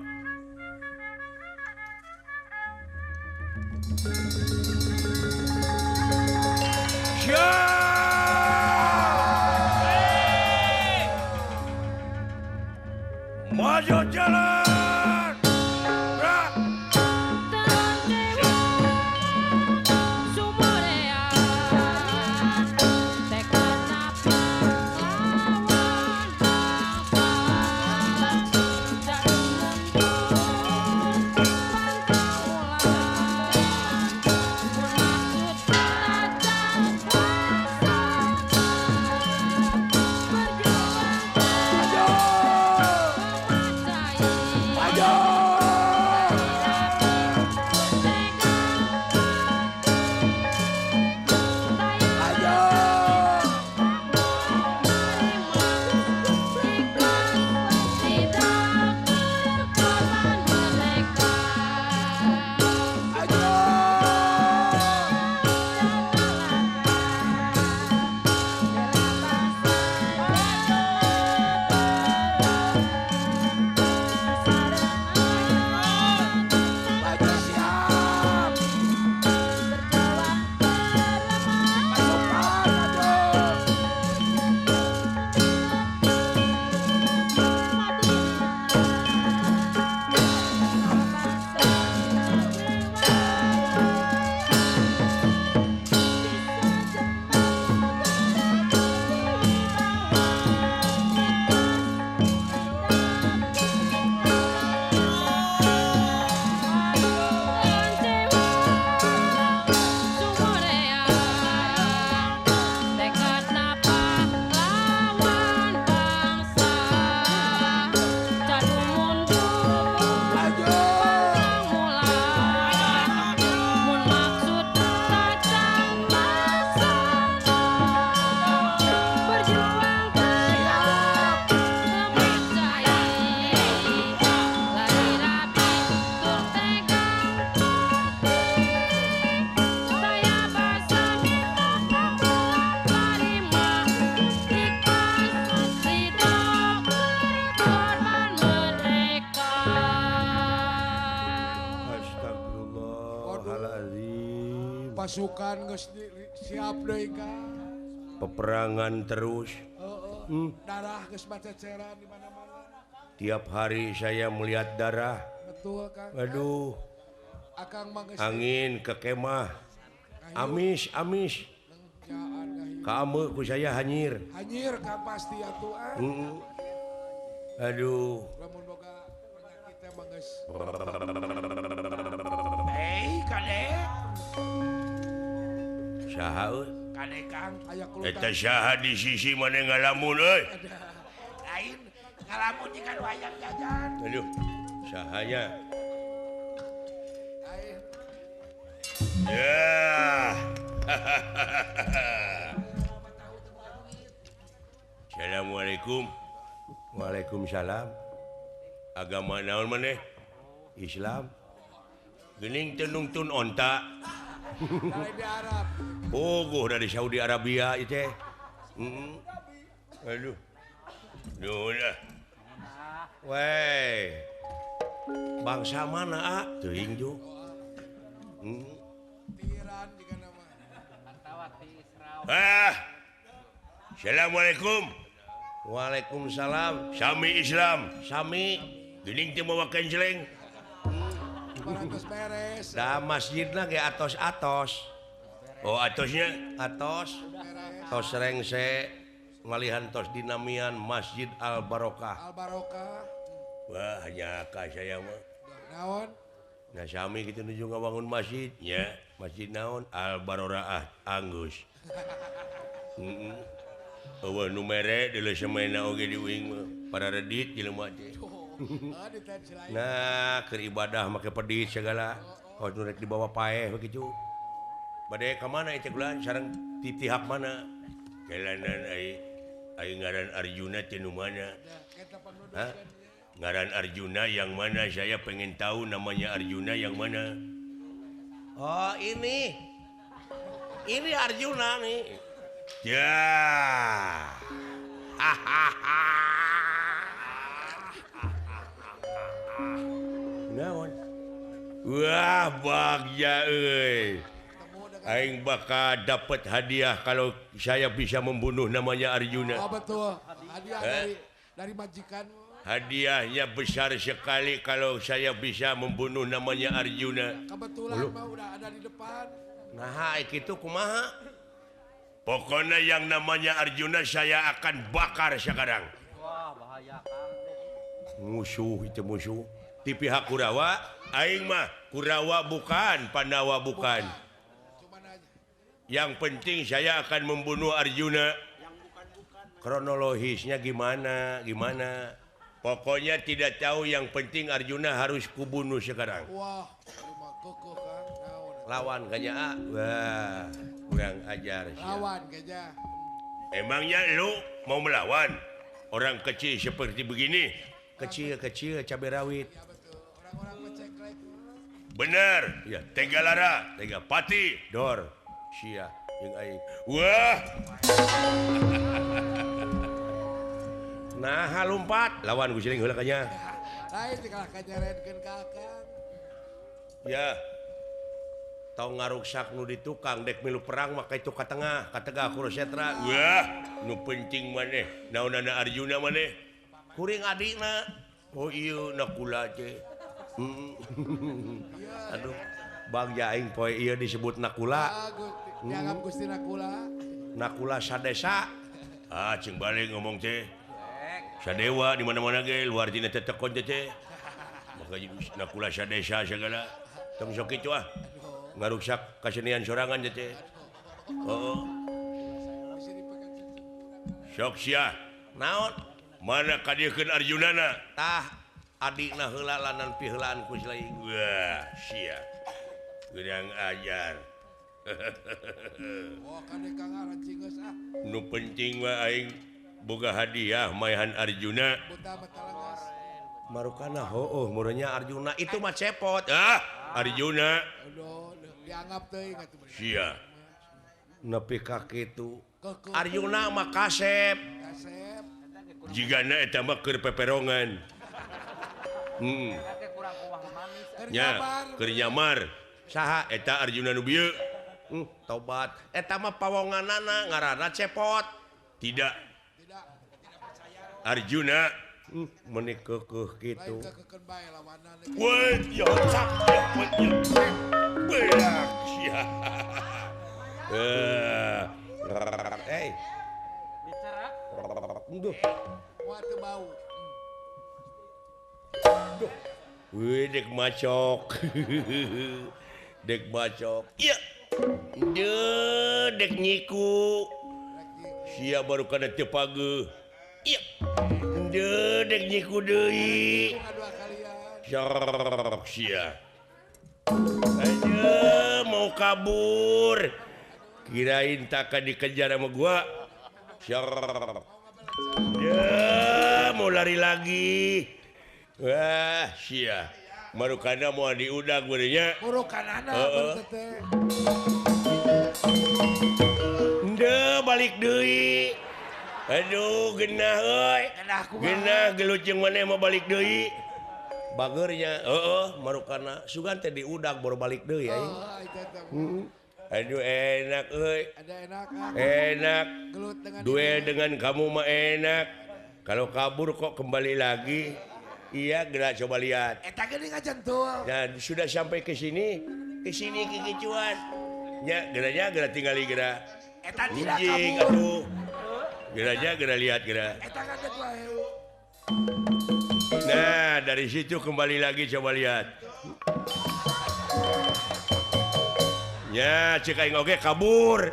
Siap. Maju jalan. Pasukan geus siap deui Kang. Peperangan terus. Darah geus baceceran di mana-mana. Tiap hari saya melihat darah. Betul Kang. Aduh. Akang mah geus angin ke kemah. Amis, amis. Kamu ku saya hanyir. Hanyir ka pasti atuh ah. Aduh. Lamun boga Beres. Hei, kade. Saha euy? Kade Kang. Aya kelutan. Eta saha di sisi mana ngalamun euy? Lain ngalamun jika nu hayang jajan. Aduh, sahanya. Lain. Ya. Assalamualaikum. Waalaikumsalam. Agama naon maneh? Islam. Geuning teu nungtun onta. Dari Arab. Oh, dari Saudi Arabia ieu teh. Heeh. Aduh. Nuhun ah. Weh. Bangsa mana ah? Teuing ju. Heeh. Tiran juga nama. Ah. Assalamualaikum. Waalaikumsalam. Sami Islam. Sami. Geuning teu mawa kenceleng. Atos beres. Da masjidna ge atos-atos. Oh, atosnya atos. Tos rengse malihan tos dinamian Masjid Al Barokah. Al Barokah. Wah, nyaka saya mah. Naon? Nah, sami kitu nuju ngabangun masjid nya. Masjid naon? Al Baroraah anggeus. Heeh. Eueuh nu mere deuleu semena oge di uing mah. Para redit jelema teh. Nah, keur ibadah make pedit segala. Oh, nu rek dibawa paeh begitu. Bade ka mana ieu gulan sareng ti pihak mana? Jalanan ai ai ngaran Arjuna teh nu mana? Hah? Ngaran Arjuna yang mana? Saya pengen tahu namanya Arjuna yang mana. Oh, ini. Ini Arjuna nih. Ya. Naon? Wah, bagja euy. Aing bakal dapat hadiah kalau saya bisa membunuh namanya Arjuna. Oh, betul. Hadiah dari majikan. Hadiahnya besar sekali kalau saya bisa membunuh namanya Arjuna. Kebetulan mah udah ada di depan. Nah, itu kumaha? Pokoknya yang namanya Arjuna saya akan bakar sekarang. Wah, bahaya Kang. Musuh itu musuh. Di pihak Kurawa, aing mah Kurawa bukan, Pandawa bukan. Yang penting saya akan membunuh Arjuna. Kronologisnya gimana? Gimana? Pokoknya tidak tahu, yang penting Arjuna harus kubunuh sekarang. Wah, koko Kang. Lawan kayaknya. Wah, kurang ajar. Lawan kayaknya. Emangnya lu mau melawan orang kecil seperti begini? Kecil-kecil cabai rawit. Ya, betul. Orang-orang peceklek. Benar. Ya, Tega Lara, Tega Pati, Dor. Sia jeung aing. Wah. Nah, lompat lawan ku siling heula kanya. Lain dikalah kanyarenkeun ka Akang. Ya. Tong ngaruksak nu di tukang dek milu perang maka itu ka tengah, ka tegah Kurusetra. Wah, nu penting maneh, naonana Arjuna maneh? Kuring adikna. Oh iya, nakula teh. Aduh, bagja aing poe ieu disebut nakula. Dianggap Gusti Nakula. Nakula sadesa. Ah, cing balik ngomong teh. Sadewa di mana-mana ge luar tina tetekon teh. Maka nakula sadesa segala. Tong sok kitu ah. Ngaruksak kasenian sorangan teh. Heeh. Sok sia. Naon? Mana kadieukeun Arjunana? Tah, adikna heula lanan piheulaan ku silaing. Wah, sia. Kurang ajar. Oh, kade Kang arancing geus ah. Nu penting mah aing boga hadiah maehan Arjuna. Marukana hooh murenya Arjuna itu mah cepot. Ah, Arjuna. Aduh, dianggap teuing atuh. Sia. Nepi ka kitu. Arjuna mah kasep. Kasep. Jigana eta mah keur peperongan. Heeh. Nya, keur nyamar. Saha eta Arjuna nu bieu? Tobat. Eta mah pawonganana ngaranna cepot. Tidak. Tidak percaya. Arjuna meuni keukeuh kitu. Woi, ya cak ya beak sia. Eh. Bicara. Duh. Moal teu bau. Duh. Wih, dek macok. Dek bacok. Iya. Dek nyiku. Sia baru kana teu pageuh. Iya. Dek nyiku deui. Sok sia. Aduh, mau kabur. Kirain takkan dikejar sama gua. Sok. Ya, mau lari lagi. Wah, sia. Marukana mau diudag beurnya. Murukanana teh. Ndeu balik deui. Aduh, genah euy. Genah gelut jeung maneh mah balik deui. Bageurnya, heeh, marukana sugan teh diudag baru balik deui aing. Aduh enak euy. Ada enak. Enak. Gelut dengan duel dengan kamu mah enak. Kalau kabur kok kembali lagi. Iya, gerak coba lihat. Eta geuning ngajentul. Dan sudah sampai ke sini kikicuan. Nya, geranya gerak tinggali gerak. Eta tidak kabur. Atuh. Geranya gerak lihat gerak. Eta kan teh wae. Nah, dari situ kembali lagi coba lihat. Ya, cek aing oge kabur.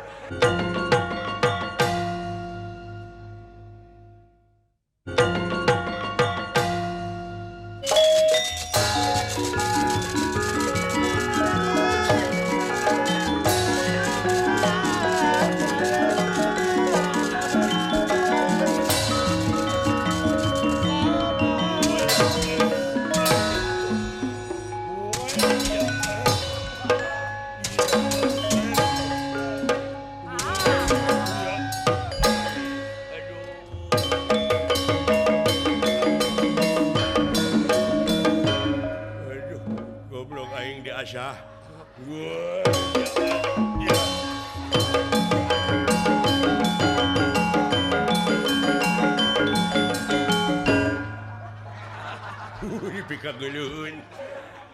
Pikageulun.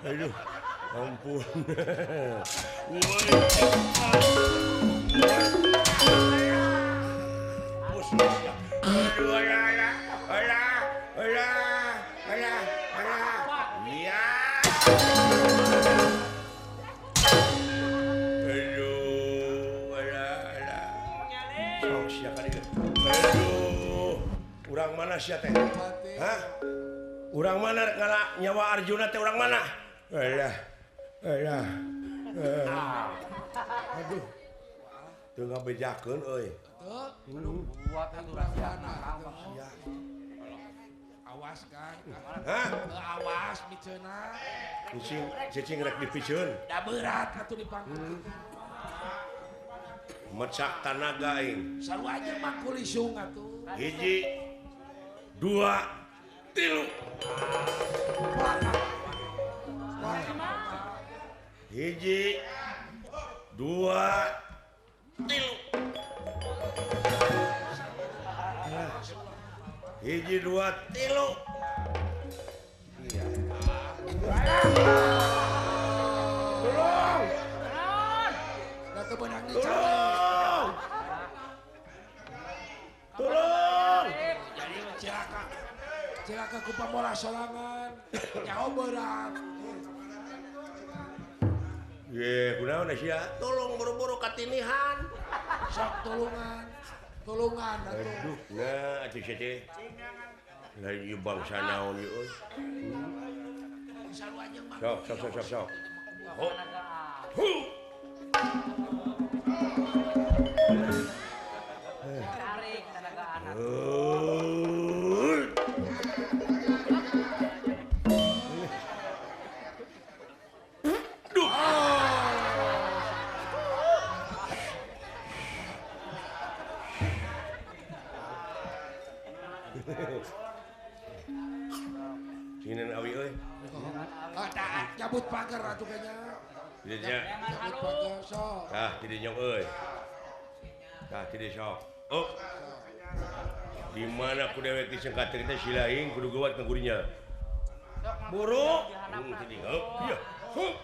Aduh, ampun. Aduh, urang mana sia teh? Hah? Urang mana ngala nyawa Arjuna teh urang mana? Alah. Alah. Aduh. Teu ngabejakeun euy. Teu. Buat urang mana? Awas kan. Hah? Awas miceuna. Cicing, cicing rek dipiceun. Da berat atuh dipangku. Mecak tanaga aing. Sarua aja mah kulisung atuh. 1, 2, 3. 1, 2, 3. 1, 2, 3. Iya. Tolong. Tolong. Tolong. Jadi cilaka. Cilaka ku pamora sorangan. Nyaho berat. Ye, kunaon sia? Tolong buru-buru katinihan. Sok tulungan. Tulungan atuh. Aduh, nah atuh sia teh. Lain ieu bangsa naon ieu euy. Sok sok sok sok sok. Ho. Hu. Tarik tenaga anak. Duh. Sinin awi euy. Ah, cabut pagar atuh kayaknya. Dinya. Cabut pagar sok. Tah, di dinya euy. Tah, di sok. Oh. Di mana ku dewek disengkateun teh silaing kudu geuwat ka gurinya. Buru. Di dieu. Iya. Hup.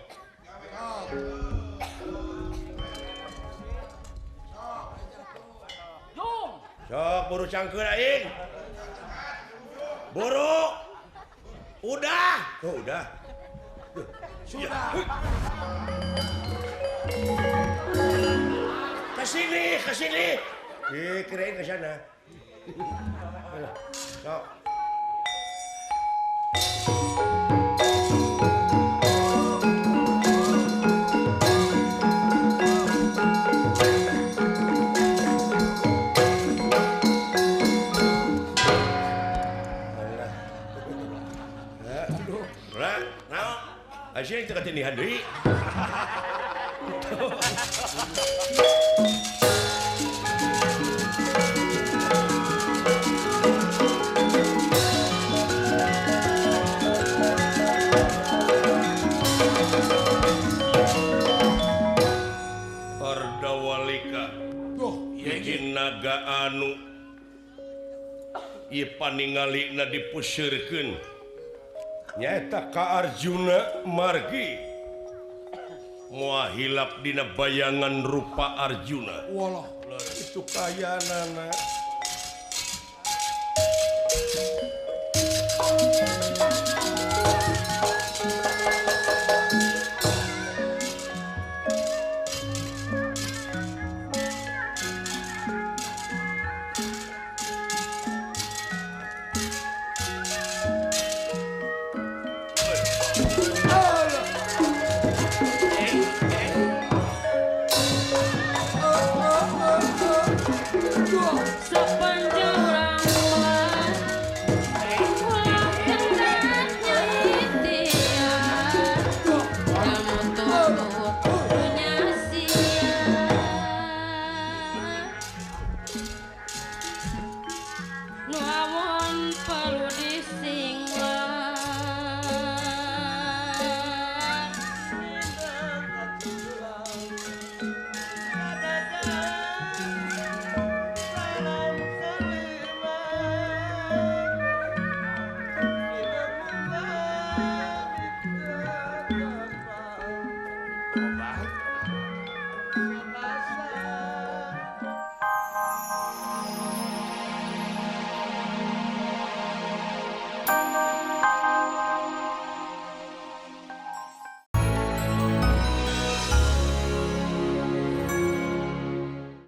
Sok buru cangkeun aing. Buru. Udah. Oh, udah. Sudah. Ke sini, ke sini. Kirain ke sana. Sok. Asyik teu katindihan deui. Ardawalika hiji naga anu ieu paningalina dipuseurkeun nyaeta ka Arjuna margi moal hilap dina bayangan rupa Arjuna. Walah, itu kayanana.